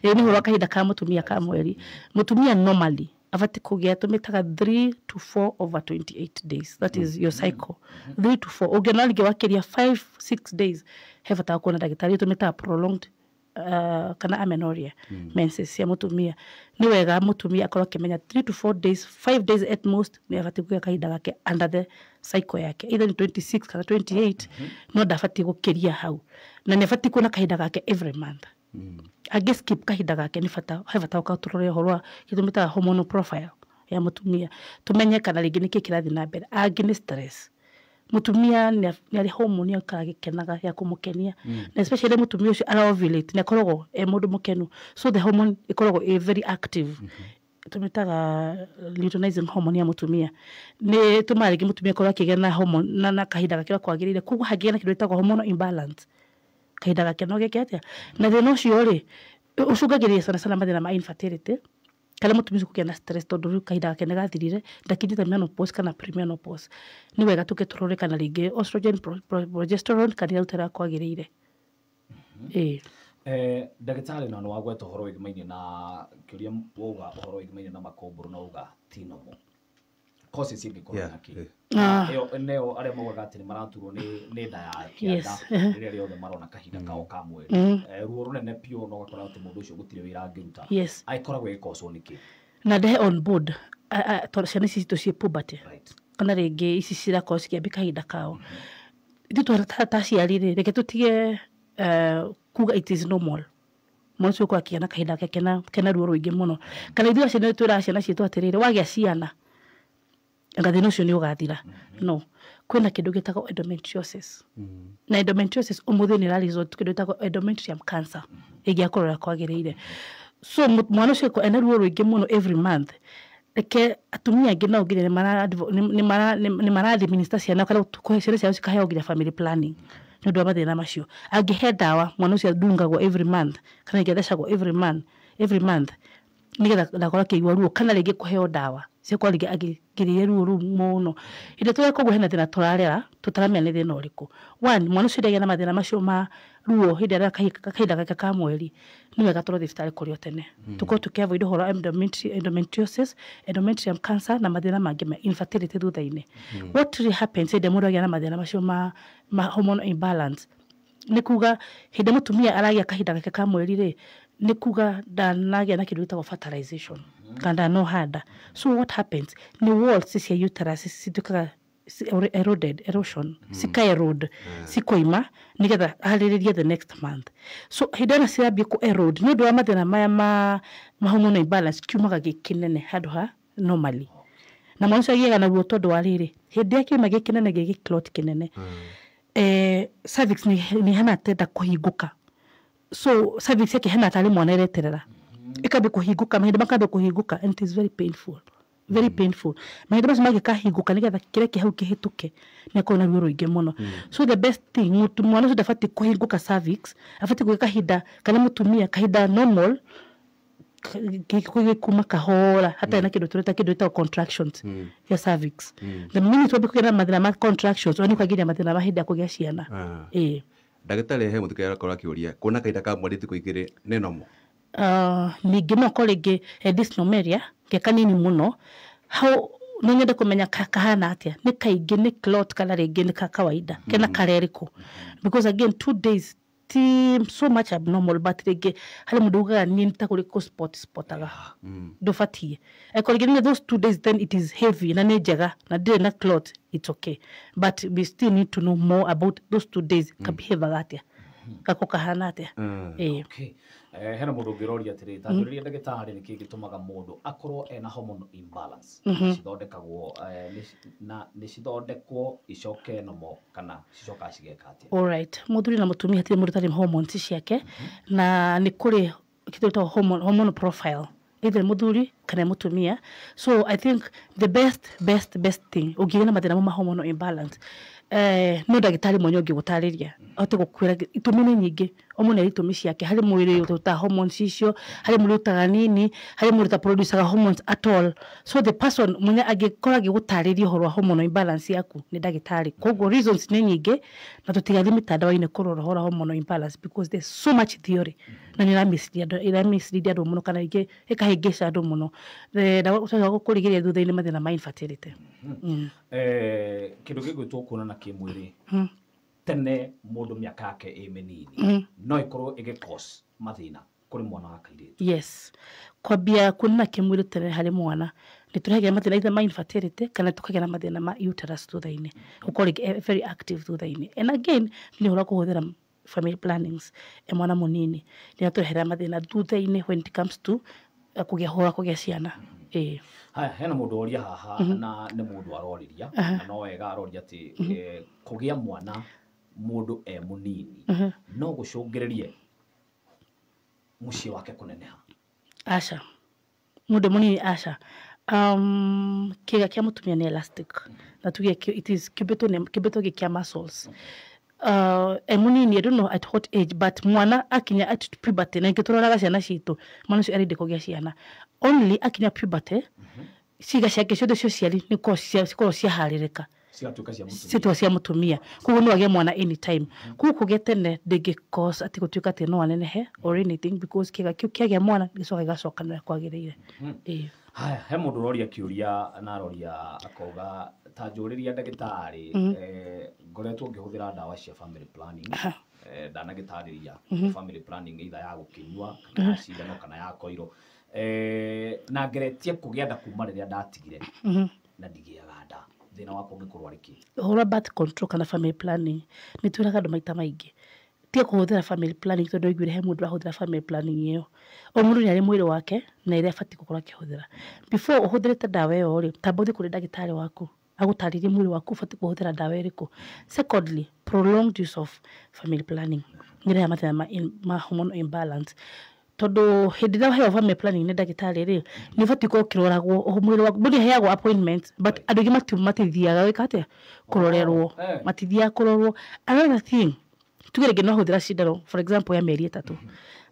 Ĩĩ, nĩ ũhoro wa kahinda ka mũtumia ka mweri. Mũtumia normally abatiĩ kũgĩa, tũmĩtaga 3 to 4 over 28 days. That is your cycle, 3 to 4. Ũngĩona rĩngĩ wakĩria 5 6 days, he bata wa kuona ndagĩtarĩ. Tũmĩtaga prolonged kana amenorrhea. Menses cia mũtumia, nĩ wega mũtumia akorwo akĩmenya 3 to 4 days, 5 days at most, nĩ abatiĩ kũgĩa kahinda gake under the cycle yake, either ni 26 kana 28, no ndabatiĩ gũkĩria hau, na nĩ abatiĩ kuona kahinda gake every month. Angĩ skip kahinda gake, nĩ bata, he bata ũka tũrore ũhoro wa kĩndũ mĩtaga hormonal profile ya mũtumia, tũmenye kana rĩngĩ nĩkĩ kĩrathiĩ na mbere. Angĩ nĩ stress. Mũtumia nĩ arĩ hormone aikaraga agĩkenaga ya kũmũkenia, na especially mũtumia ũcio ara ovulate, nĩ akoragwo e mũndũ mũkenu, so the hormone ĩkoragwo ĩ very active, tũmĩtaga luteinizing hormone ya mũtumia. Nĩ tũmaga rĩngĩ mũtumia akorwo akĩgĩa na hormone na kahinda gake ũrĩa kwagĩrĩire. Koguo hangĩgĩa na kĩndũ gĩtagwo hormonal imbalance, kahinda gake no geke atĩa? Na thĩna ũcio rĩ, ũcũngagĩrĩria sana sana mathĩna ma infertility, kana mũtumia ũcio kũgĩa na stress, tondũ rĩu kahinda gake nĩ gathirire, ndakinyĩte menopause kana premenopause. Nĩ wega tũke tũrore kana rĩngĩ estrogen, progesterone kana iraruta ũrĩa kwagĩrĩire. Ĩĩ. Ndagĩtarĩ, na nĩ wagweta ũhoro wĩgĩmainie na kĩũria, wauga ũhoro wĩgĩmainie na makũmbũrũ na uga ti normal causes ingĩkorwo na kĩ? Ĩyo nĩyo arĩa maugaga atĩ nĩ maraturwo nĩ nda ya kĩanda rĩrĩa rĩothe marona kahinda kao ka mweri. Ruo rũnene biũ, na ũgakora atĩ mũndũ ũcio gũtirĩ wĩra angĩruta. Agĩkoragwo ĩgĩkocwo nĩkĩ? Na ndehe on board tondũ ciana ici citũ ciĩ puberty kana rĩngĩ ici cirakorwo cikĩambia kahinda kao, ithuĩ ta aciari rĩ, reke tũtige kuga it is normal mwana ũcio gũkorwo akĩgĩa na kahinda gake kena ruo rũingĩ mũno. Kana ithuĩ aciari twĩraga ciana citũ atĩrĩrĩ, wagĩa ciana anga thĩna ũcio nĩ ũgathira. No kwĩna kĩndũ gĩtagwo endometriosis, na endometriosis ũmũthĩ nĩ ĩra result kĩndũ gĩtagwo endometrium cancer ĩngĩakorwo ũrĩa kwagĩrĩire. So mwana ũcio ena ruo rũingĩ mũno every month, reke atumia angĩ nao nginya nĩ mara administer ciana kana kũhe ciana ciao, cikaheo nginya family planning nĩ ũndũ wa mathĩna macio. Angĩhe ndawa, mwana ũcio ndungagwo every month kana rĩngĩ athecagwo every month nĩgetha ndakorwo akĩigua ruo, kana rĩngĩ kũheo ndawa ciakorwo rĩngĩ angĩgiria ruo rũu mũno. Hĩndĩ ĩrĩa tũreka ũguo, hena thĩna tũrarera tũtaramenya nĩ thĩna ũrĩkũ. One, mwana ũcio ndagĩa na mathĩna macio ma ruo hĩndĩ ĩrĩa kahinda gake ka mweri, nĩ wega tũrore thibitarĩ kũrĩ o tene, tũkorwo tũkĩ avoid ũhoro wa endometriosis, endometrium cancer na mathĩna mangĩ ma infertility thutha-inĩ. What really happens hĩndĩ ĩrĩa mũndũ agĩa na mathĩna macio ma hormonal imbalance, nĩ kuga hĩndĩ ĩrĩa mũtumia aragĩa kahinda gake ka mweri rĩ, nĩ kuga ndanagĩa na kĩndũ gĩtagwo fertilization kana ndanoha nda. So what happens nĩ walls cia uterus cituĩkaga eroded, erosion, cika erode, cikoima nĩgetha harĩrĩrie the next month. So hĩndĩ ĩno cirambia kũ erode nĩ ũndũ wa mathĩna maya ma hormonal imbalance, kiumaga gĩ kĩnene handũ ha normally, na mwana ũcio agĩaga naguo tondũ wa rĩrĩ, hĩndĩ ĩrĩa kiuma gĩ kĩnene, gĩ gĩclot kĩnene, cervix nĩ hana tenda kũhingũka. So cervix yake hana tarĩ mwana ĩreterera, ĩkambia kũhingũka, mahinda makambia kũhingũka, and it is very painful, very painful. Mahinda macio mangĩkahingũka nĩgetha kĩrĩa kĩ hau kĩhĩtũke, nĩ akorwo na ruo rũingĩ mũno. So the best thing, mwana ũcio ndabatiĩ kũhingũka cervix, abatiĩ kũgĩa kahinda kana mũtumia kahinda normal kuma kahora, hatarĩ na kĩndũ tũreta kĩndũ gĩtagwo contractions ya cervix. The minute wambia kũgĩa na mathĩna ma contractions, nĩ ũkagĩa mathĩna ma hĩndĩ ya kũgĩa ciana. Ĩĩ. Ndagĩtarĩ, he mũthikĩrĩria arakorwo akĩũria, kuona kahinda ka mweri thikũ igĩrĩ nĩ normal? Ningĩ no korwo rĩngĩ dysmenorrhea ke kanini mũno hau, no nyende kũmenya kahana atĩa, nĩ kaingĩ, nĩ clot, kana rĩngĩ nĩ ka kawaida kena karerĩkũ, because again 2 days ti so much abnormal, but rĩngĩ harĩ mũndũ ugaga niĩ nĩ ta kũrĩ kũ spot spotaga ndũbatiĩ. Angĩkorwo rĩngĩ nĩ those 2 days, then it is heavy na nĩ njega na ndĩrĩ na clot, it's okay, but we still need to know more about those 2 days, kabehavaga atĩa, gako kahana atĩa. Ĩĩ. Okay. Hena mũndũ ũngĩroria atĩrĩ, tanjũrĩria ndagĩtarĩ, nĩkĩ gĩtũmaga mũndũ akorwo ena hormonal imbalance? Cithondekagwo na nĩ cithondekwo icoke normal kana cicokaga cigeka atĩa? Alright, mũthuri na mũtumia hatirĩ mũndũ ũtarĩ hormones ciake, na nĩ kũrĩ kĩndũ gĩtagwo hormonal profile, either mũthuri kana mũtumia. So I think the best best best thing, ũngĩgĩa na mathĩna ma hormonal imbalance, No ndagĩtarĩ mwenye ũngĩgũtarĩria ahote gũkwĩra itũmi nĩ nyingĩ, o mũndũ nĩ arĩ itũmi ciake. Harĩ mwĩrĩ ũrutaga hormones icio, harĩ mwĩrĩ ũrutaga nini, harĩ mwĩrĩ ũtaproducaga hormones at all. So the person mwenye angĩkorwo agĩgũtarĩria ũhoro wa hormonal imbalance yaku nĩ ndagĩtarĩ. Koguo reasons nĩ nyingĩ, na tũtigathiĩ mitandao-inĩ kũrora ũhoro wa hormonal imbalance because there's so much theory na nĩ ĩra mislead andũ mũno, kana ingĩ ĩkahĩngĩca andũ mũno. Na gũkũrigĩrĩria thutha-inĩ mathĩna ma infertility. Kĩndũ gĩgwĩtwo kuonana kĩmwĩrĩ tene mũndũ mĩaka yake ĩ mĩnini no ĩkorwo ĩgĩ cause mathĩna kũrĩ mwana wa kairĩtu? Yes, kwambia kuonana kĩmwĩrĩ tene harĩ mwana nĩ tũrehagĩra mathĩna either ma infertility kana tũkagĩa na mathĩna ma uterus thutha-inĩ, gũkorwo rĩngĩ very active thutha-inĩ. And again, nĩ ũhoro wa kũhũthĩra family plannings e mwana mũnini nĩ atũrehera mathĩna thutha-inĩ when it comes to kũgĩa ũhoro wa kũgĩa ciana, ĩĩ. Haya, hena mũndũ woria haha, na nĩ mũndũ aroriria na no wega aroria atĩ kũgĩa mwana mũndũ e mũnini no gũcũngĩrĩrie mũciĩ wake kũneneha? Aca, mũndũ mũnini aca. Kĩga kĩa mũtumia nĩ elastic, na tuge it is kĩũmbĩtwo kĩũmbĩtwo gĩ kĩa muscles. E mũnini, I don't know at what age, but mwana akinya at puberty, na ingĩ tũroraga ciana citũ, mwana ũcio arĩndĩ kũgĩa ciana only akinya puberty, ciĩga ciake ciothe cia ũciari nĩ cikoragwo ciaharĩrĩka. Cigatuĩka cia mũtumia. Cituĩka cia mũtumia, koguo no agĩe mwana anytime. Koguo kũgĩa tene ndĩngĩ cause atĩ gũtuĩka atĩ no anenehe or anything, because kĩga kĩu kĩagĩa mwana gĩcoka gĩgacokanĩra kwagĩrĩire, ĩĩ. Haya, he mũndũ ũroria kĩũria na aroria akauga, ta njũrĩria ndagĩtarĩ, ngoretwo ngĩhũthĩra ndawa cia family planning. Ndanagĩtarĩria family planning either ya gũkĩnyua kana ya cindano kana ya koiro, na ngeretie kũgĩa nda kuma rĩrĩa ndatigire na ndigĩaga nda. Thĩna wakwa ũngĩkorwo arĩ kĩ? Ũhoro wa birth control kana family planning, nĩ twĩraga andũ maita maingĩ tiga kũhũthĩra family planning tondũ waiguire he mũndũ ũrahũthĩra family planning ĩyo. O mũndũ nĩ arĩ mwĩrĩ wake na ĩrĩa abatiĩ gũkorwo akĩhũthĩra. Before ũhũthĩrĩte ndawa ĩyo rĩ, tamba ũthiĩ kũrĩ ndagĩtarĩ waku agũtarĩrie mwĩrĩ waku ũbatiĩ kũhũthĩra ndawa ĩrĩkũ. Secondly, prolonged use of family planning nĩ ĩrehaga mathĩna ma hormonal imbalance, tondũ hĩndĩ ĩrĩa ũheo family planning nĩ ndagĩtarĩ rĩ, nĩ ũbatiĩ gũkorwo ũkĩroragwo mwĩrĩ waku. Mũndũ aheagwo appointment, but andũ aingĩ matithiaga gwĩka atĩa, kũrorerwo. Matithiaga kũrorwo. Another thing, tuge rĩngĩ no hũthĩra cindano, for example, ya mĩeri 3,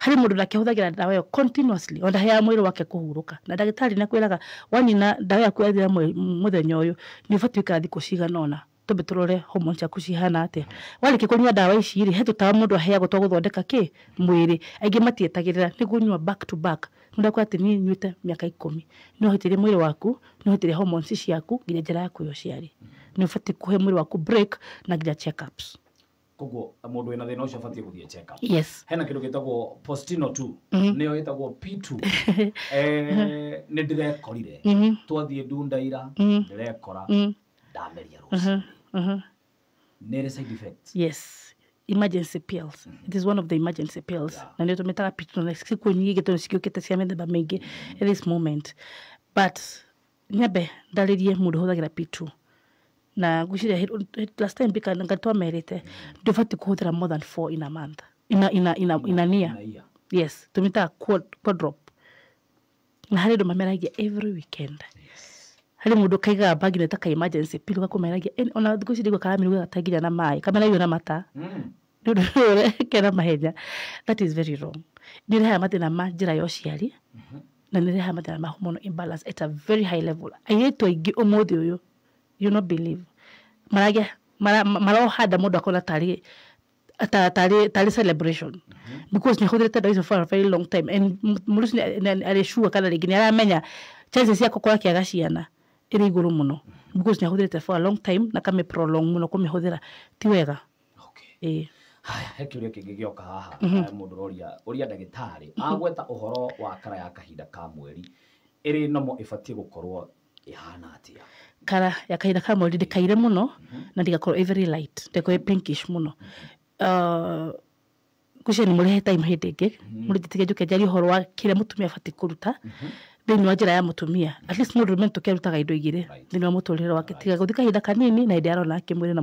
harĩ mũndũ nake ahũthagĩra ndawa ĩyo continuously, ona ndaheaga mwĩrĩ wake kũhurũka. Na ndagĩtarĩ nĩ akwĩraga wanina ndawa yaku yathira mũthenya ũyũ, nĩ ũbatiĩ gũikara thikũ cigana ũna tũmbe tũrore hormones ciaku cihana atĩa. Warĩkia kũnyua ndawa ici rĩ, he tũtawa mũndũ aheagwo twa gũthondeka kĩ mwĩrĩ. Aingĩ matietagĩrĩra, nĩ kũnyua back to back. Mũndũ akwĩra atĩ niĩ nyuĩte mĩaka 10. Nĩ ũhĩtĩrie mwĩrĩ waku, nĩ ũhĩtĩrie hormones ciaku nginya njĩra yaku ya ũciari. Nĩ ũbatiĩ kũhe mwĩrĩ waku break na nginya check-ups. Koguo mũndũ wĩna thĩna ũcio abatiĩ gũthiĩ check up? Yes. Hena kĩndũ gĩtagwo Postinor 2, nĩyo ĩtagwo P2. Nĩ ndĩrekorire twathiĩ ndunda ira, ndĩrekora ndameria rũcinĩ. Nĩ ĩrĩ side effects? Yes, emergency pills. It is one of the emergency pills. Na nĩ tũmĩtaga P2, na ciku nyingĩ tondũ ciũkĩte cia mĩthemba mĩingĩ at this moment. But nyambe ndarĩrie mũndũ ũhũthagĩra P2, na ngwĩciria last time bika nga twamerĩte ndũbatiĩ kũhũthĩra more than four in a month, in a year. Na iya. Yes, tũmĩtaga quadrop, na harĩ andũ mameragia every weekend. Harĩ mũndũ kaigaga bagi nĩ ta ka emergency pill gakũmeragia. Ona thikũ ici ndiguo karamĩruga ta nginya na maĩ, kameragio na mata nĩ ũndũ ũrekera mahenya. That is very wrong. Nĩ ĩrehaga mathĩna ma njĩra ya ũciari na nĩ ĩrehaga mathĩna ma hormonal imbalance at a very high level. Airĩtu aingĩ ũmũthĩ ũyũ, you not believe, maragĩa maroha nda, mũndũ akona tarĩ tarĩ celebration because nĩ ahũthĩrĩte ndawa icio for a very long time, and mũndũ ũcio arĩ sure kana rĩngĩ nĩ aramenya chances cia gũkorwo akĩaga ciana ĩrĩ igũrũ mũno because nĩ ahũthĩrĩte for a long time na kame prolong mũno kũmĩhũthĩra, ti wega. Ĩĩ. Haya, he kĩũria kĩngĩ gĩoka haha. Mũndũ ũroria, ũria ndagĩtarĩ agweta ũhoro wa kara ya kahinda ka mweri ĩrĩ nomo, ĩbatiĩ gũkorwo ĩhana atĩa? Kara ya kahinda ka mweri ndĩkaire mũno na ndĩgakorwo ĩ very light, ndĩgakorwo ĩ pinkish mũno. Ngwĩciria nĩ mũrehe time hĩndĩ ĩngĩ mũrĩnjĩtĩkie njũke njarie ũhoro wa kĩrĩa mũtumia abatiĩ kũruta. Thĩinĩ wa njĩra ya mũtumia, at least mũndũrũme nĩtũkĩarutaga indo igĩrĩ thĩinĩ wa mũtũrĩre wake, tiga gũthiĩ kahinda kanini na hĩndĩ arona kĩmwĩrĩ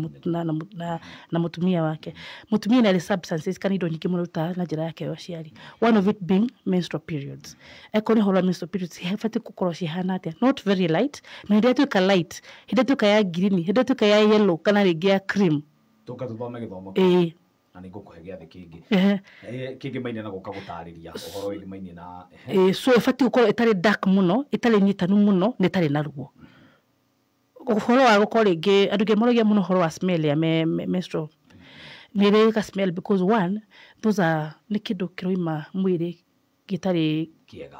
na mũtumia wake. Mũtumia nĩ arĩ substances kana indo nyingĩ mũno arutaga na njĩra yake ya ũciari, one of it being menstrual periods. Eko nĩ ũhoro wa menstrual periods, cibatiĩ gũkorwo cihana atĩa? Not very light, na hĩndĩ ĩrĩa ĩtuĩka light, hĩndĩ ĩrĩa ĩtuĩka ya green, hĩndĩ ĩrĩa ĩtuĩka ya yellow kana rĩngĩ ya cream. Tũka tũthome gĩthomo na nĩ ngũkũhe gĩathĩ kĩngĩ. Kĩngĩ na gũka gũtarĩria ũhoro wĩgĩmainie na So ĩbatiĩ gũkorwo ĩtarĩ dark mũno, ĩtarĩ nyitanu mũno, na ĩtarĩ na ruo. Ũhoro wa gũkorwo rĩngĩ andũ aingĩ moragia mũno ũhoro wa smell ya menstrual, nĩ ĩrĩ ka smell because one, those are nĩ kĩndũ kĩroima mwĩrĩ gĩtarĩ kĩega.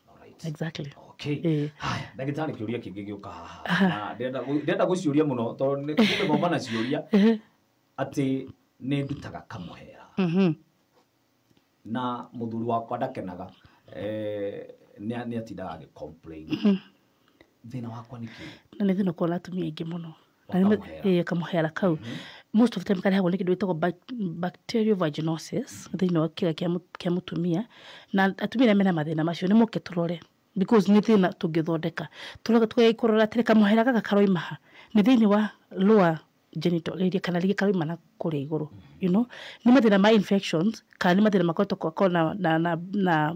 Alright. Exactly. Okay. Haya, ndagĩtarĩ, kĩũria kĩngĩ gĩũka haha na ndĩrenda gũciũria mũno tondũ nĩ gũthoma na ciũria atĩ nĩ ndutaga kamũhera na mũthuri wakwa ndakenaga, nĩ atindaga agĩ complain. Thĩna wakwa nĩ kĩ? Na nĩ thĩna ũkoragwo na atumia aingĩ mũno. Wa kamũhera. Ĩĩ, kamũhera kau most of the time karehagwo nĩ kĩndũ gĩtagwo bacterial vaginosis thĩinĩ wa kĩga kĩa mũtumia. Na atumia arĩa mena mathĩna macio nĩ moke tũrore, because nĩ thĩna tũngĩthondeka. Tũroge tũgagĩkũrora atĩrĩ, kamũhera gaka karoima ha? Nĩ thĩinĩ wa lower genital area kana rĩngĩ karoima na kũrĩa igũrũ? Nĩ mathĩna ma infections kana nĩ mathĩna makoretwo korwo na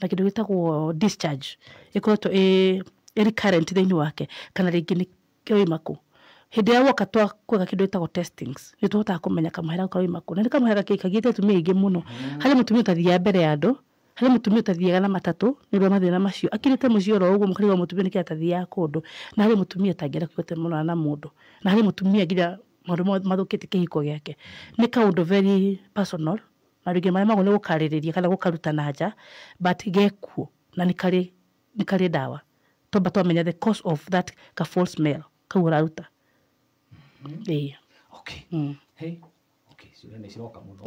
kĩndũ gĩtagwo discharge ĩkoretwo ĩ recurrent thĩinĩ wake, kana rĩngĩ nĩ kĩroima kũ. Hĩndĩ ĩrĩa woka tweka kĩndũ gĩtagwo testings, nĩ tũhotaga kũmenya kamũhera kau karoima kũ. Na nĩ kamũhera kagiĩte atumia aingĩ mũno. Harĩ mũtumia ũtathiaga mbere ya andũ, harĩ mũtumia ũtathiaga na matatũ nĩ ũndũ wa mathĩna macio, akirĩte mũciĩ oro ũguo, mũkarigwo mũtumia nĩkĩ atathiaga kũndũ. Na harĩ mũtumia ũtangĩenda kũigua monana na mũndũ, na harĩ mũtumia nginya maũndũ mothe mathũkĩtie kĩhiko gĩake. Nĩ kaũndũ very personal na rĩngĩ maremagwo nĩ gũkarĩrĩria kana gũkaruta na nja, but gekuo na nĩ karĩ ndawa. Twamba twamenya the cause of that ka foul smell kau ũraruta. Ĩĩ. Okay. Hey, okay, ciũria nĩ ciroka mũno.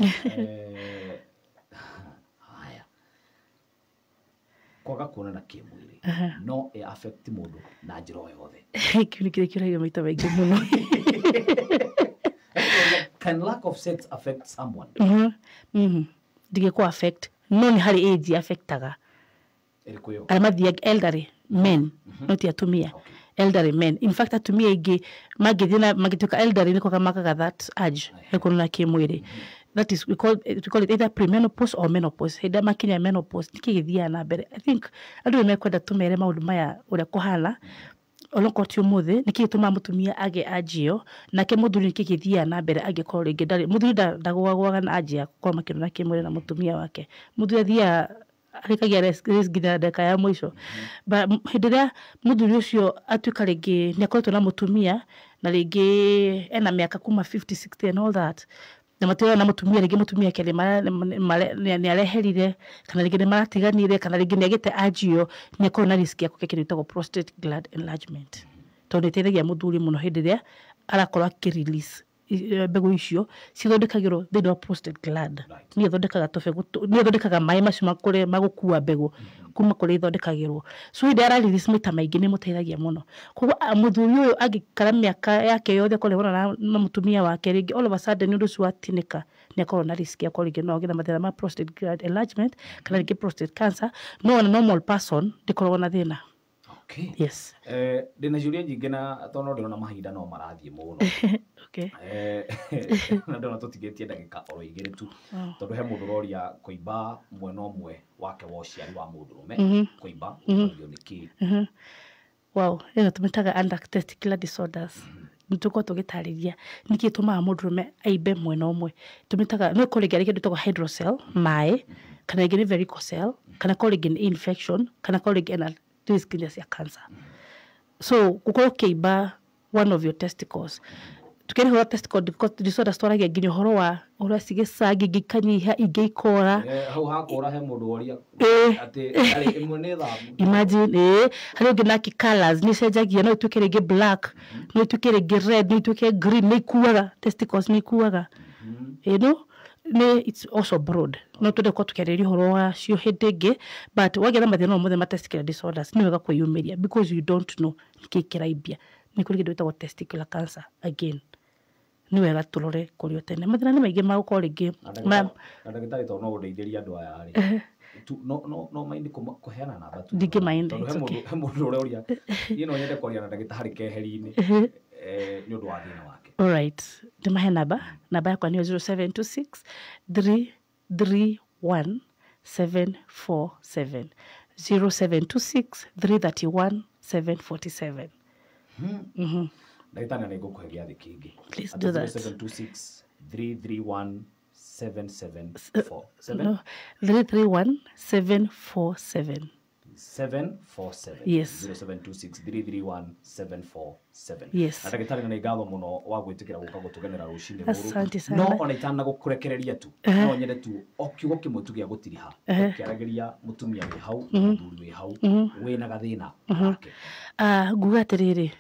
Haya, kwaga kuonana kĩmwĩrĩ no ĩ affect mũndũ na njĩra o yothe? Kĩu nĩ kĩrĩa kĩũragio maita maingĩ mũno. Can lack of sex affect someone? Ndingĩkũ affect, no nĩ harĩ age affectaga. Ĩrĩkũ ĩyo? Arĩa mathiaga, elderly men, no ti atumia. Elderly men, in fact atumia aingĩ mangĩthiĩ na mangĩtuĩka elderly nĩ kwaga makaga that urge ya kuonana kĩmwĩrĩ. That is, we call it either premenopause or menopause. Hĩndĩ ĩrĩa makinya menopause, nĩkĩ gĩthiaga na mbere? I think andũ nĩ mekwenda tũmere maũndũ maya ũrĩa kũhana, onokorwo ti ũmũthĩ. Nĩkĩ gĩtũmaga mũtumia agĩe urge ĩyo? Nake mũthuri, nĩkĩ gĩthiaga na mbere angĩkorwo rĩngĩ ndarĩ mũthuri ndagũagũaga na urge ya gũkorwo makĩonana kĩmwĩrĩ na mũtumia wake? Mũthuri athiaga arĩkagia race nginya ndagĩka ya mũico. But hĩndĩ ĩrĩa mũthuri ũcio atuĩka rĩngĩ nĩ akoretwo na mũtumia na rĩngĩ ena mĩaka kuma 50, 60 and all that, na matirona na mũtumia, rĩngĩ mũtumia ake nĩ areherire, kana rĩngĩ nĩ maratiganire, kana rĩngĩ nĩ agĩte urge ĩyo, nĩ akorwo na risk ya kũgĩa kĩndũ gĩtagwo prostate gland enlargement, tondũ nĩ ĩteithagia mũthuri mũno hĩndĩ ĩrĩa arakorwo akĩ release mbegũ icio cithondekagĩrwo thĩinĩ wa prostate gland. Nĩyo ĩthondekaga tũbegũ, nĩyo ĩthondekaga maĩ macio makũrĩa magũkua mbegũ kuma kũrĩa ithondekagĩrwo. So hĩndĩ ĩrĩa ara release maita maingĩ, nĩ ĩmũteithagia mũno. Koguo mũthuri ũyũ angĩikara mĩaka yake yothe akorwo na mũtumia wake, rĩngĩ all of a sudden ũndũ ũcio watinĩka, nĩ akorwo na risk ya gũkorwo rĩngĩ no agĩe na mathĩna ma prostate gland enlargement kana rĩngĩ prostate cancer. No ona normal person ndĩkoragwo na thĩna. Yes. Ndĩna ciũria nyingĩ na tondũ no ndĩrona mahinda no marathiĩ mũno. Na ndĩrona tũtigĩtie ndagĩka oro 2 tu, tondũ he mũndũ ũroria kũimba mwena ũmwe wake wa ũciari wa mũndũrũme, kũimba ũrorio nĩ kĩ? Wow, ĩno tũmĩtaga under testicular disorders. Nĩ tũkorwo tũgĩtarĩria nĩkĩ gĩtũmaga mũndũrũme aimbe mwena ũmwe. Tũmĩtaga no ĩkorwo rĩngĩ arĩ kĩndũ gĩtagwo hydrocele, maĩ, kana rĩngĩ nĩ varicocele, kana korwo rĩngĩ nĩ infection, kana korwo rĩngĩ ena risk nginya cia cancer. So gũkorwo ũkĩimba one of your testicles, tukĩrĩ ũhoro testicle disorders, twaragia nginya ũhoro wa ũrĩa cigĩcangi, ingĩ ikanyiha, ingĩ ikora. Hau hakũra he mũndũ woria atĩ arĩ ĩmwe nĩ thambu. Imagine, harĩ ũngĩ nake colors nĩ cenjagia, no ĩtuĩke rĩngĩ black, no ĩtuĩke rĩngĩ red, no ĩtuĩke green. Nĩ ikuaga, testicles nĩ ikuaga. No nĩ it's also broad, no twende gũkorwo tũkĩarĩrĩria ũhoro wacio hĩndĩ ĩngĩ. But wagĩa na mathĩna o mothe ma testicular disorders, nĩ wega kwĩyumĩria because you don't know nĩkĩ kĩraimbia. Nĩ kũrĩ kĩndũ gĩtagwo testicular cancer. Again, nĩ wega tũrore kũrĩ o tene. Mathĩna nĩ maingĩ ma gũkorwo rĩngĩ Na ndagĩtarĩ, tondũ no ũndeithĩrie andũ aya rĩ. No mind kũheana namba tu. Ndingĩ mind, Tondũ it's he okay. he mũndũ ũroria niĩ no nyende kwaria na ndagĩtarĩ keheri-inĩ nĩ ũndũ wa thĩna wake. Alright, ndĩmahe namba. Namba yakwa nĩyo 0726 331 747, 0726 331 747. Ndagĩtarĩ, na nĩngũkũhe gĩathĩ kĩngĩ. Please Atĩ do that. 0726 331 774 No, 331 747. 747. Yes. 0726 331 747. Yes. Na ndagĩtarĩ, na nĩ ngatho mũno wa gwĩtĩkĩra gũka gũtũgenera rũcinĩ rũrũ. Asante sana. No ona itana gũkũrekereria tu, no nyende tu o kiugo kĩmwe tu gĩa gũtiriha ũkĩaragĩria mũtumia wĩ hau, mũthuri wĩ hau wĩna gathĩna gake. Ah, nguga atĩrĩrĩ,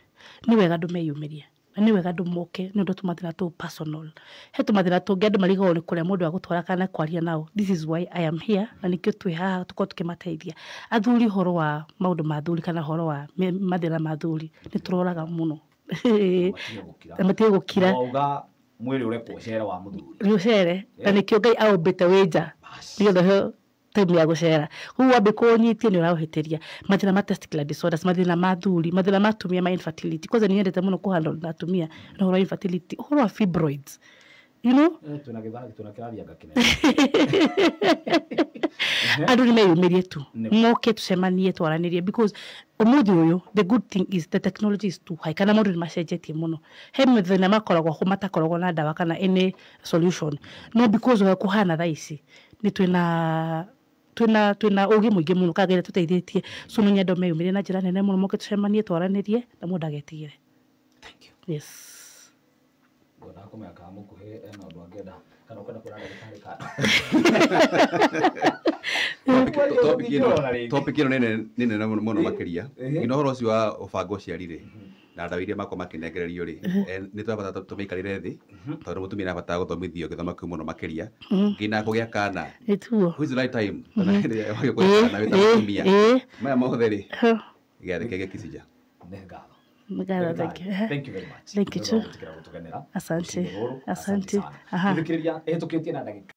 nĩ wega andũ meyumĩrie na nĩ wega andũ moke nĩ ũndũ tũmathĩna tũu personal. He tũmathĩna tũngĩ andũ marigagwo nĩ kũrĩa mũndũ agũtwara kana kwaria nao. This is why I am here, na nĩkĩo twĩ haha tũkorwo tũkĩmateithia athuri ũhoro wa maũndũ ma athuri kana ũhoro wa mathĩna ma athuri. Nĩ tũroraga mũno. Matige gũkira. Na matige gũkira. Na wauga mwĩrĩ ũrekwo ũcere wa mũthuri. Nĩ ũcere, na nĩkĩo Ngai aũmbĩte wĩ nja Bas. nĩgetha ũheo time ya gũcera. Koguo wambe kũũnyitie nĩ ũraũhĩtĩria. Mathĩna ma testicular disorders, mathĩna ma athuri, mathĩna ma atumia ma infertility. Kwanza nĩ nyendete mũno kũhandle na atumia na ũhoro wa infertility, ũhoro wa fibroids. Twĩna gĩthagi, twĩna kĩrathianga kĩnene. Andũ nĩ meyumĩrie tu, Nĩ. moke tũcemanie twaranĩrie, because ũmũthĩ ũyũ the good thing is the technology is too high, kana maũndũ nĩ macenjetie mũno. He mathĩna makoragwo ho matakoragwo na ndawa kana any solution, no because ũrĩa kũhana thaa ici nĩ twĩna ũgĩ mũingĩ mũno kagĩrĩ tũteithĩtie. So no nyende meyumĩrie na njĩra nene mũno, moke tũcemanie twaranĩrie na mũndũ agetigĩre. Thank you. Yes. Ngwendaga kũmenya kana mũkuhĩ ena ũndũ angĩenda kana ũkwenda kwĩra ndagĩtarĩ kana. Topic ĩno nĩ nene mũno mũno makĩria. Nginya ũhoro ũcio wa ũbango ũciari rĩ, na ndawa iria makorwo makĩnengererio rĩ, nĩ tũrabatara tũmĩikarĩre thĩ, tondũ mũtumia nĩ arabatara gũthomithio gĩthomo kĩu mũno makĩria, nginya kũgĩa kana. Nĩtuo. Who is the right time kana hĩndĩ ĩrĩa wagĩrĩirwo kũgĩa kana wĩ ta mũtumia, maya mothe rĩ, gĩathĩ kĩngĩ kicija. Nĩ ngatho. Ngatho, thank you. Thank you very much. Thank you Nĩ ũndũ wa too. gwĩtĩkĩra gũtũgenera Asante. rũcinĩ rũrũ. Asante. Sana. Aha. Mũthikĩrĩria, ĩhĩtũkĩtie na ndagĩka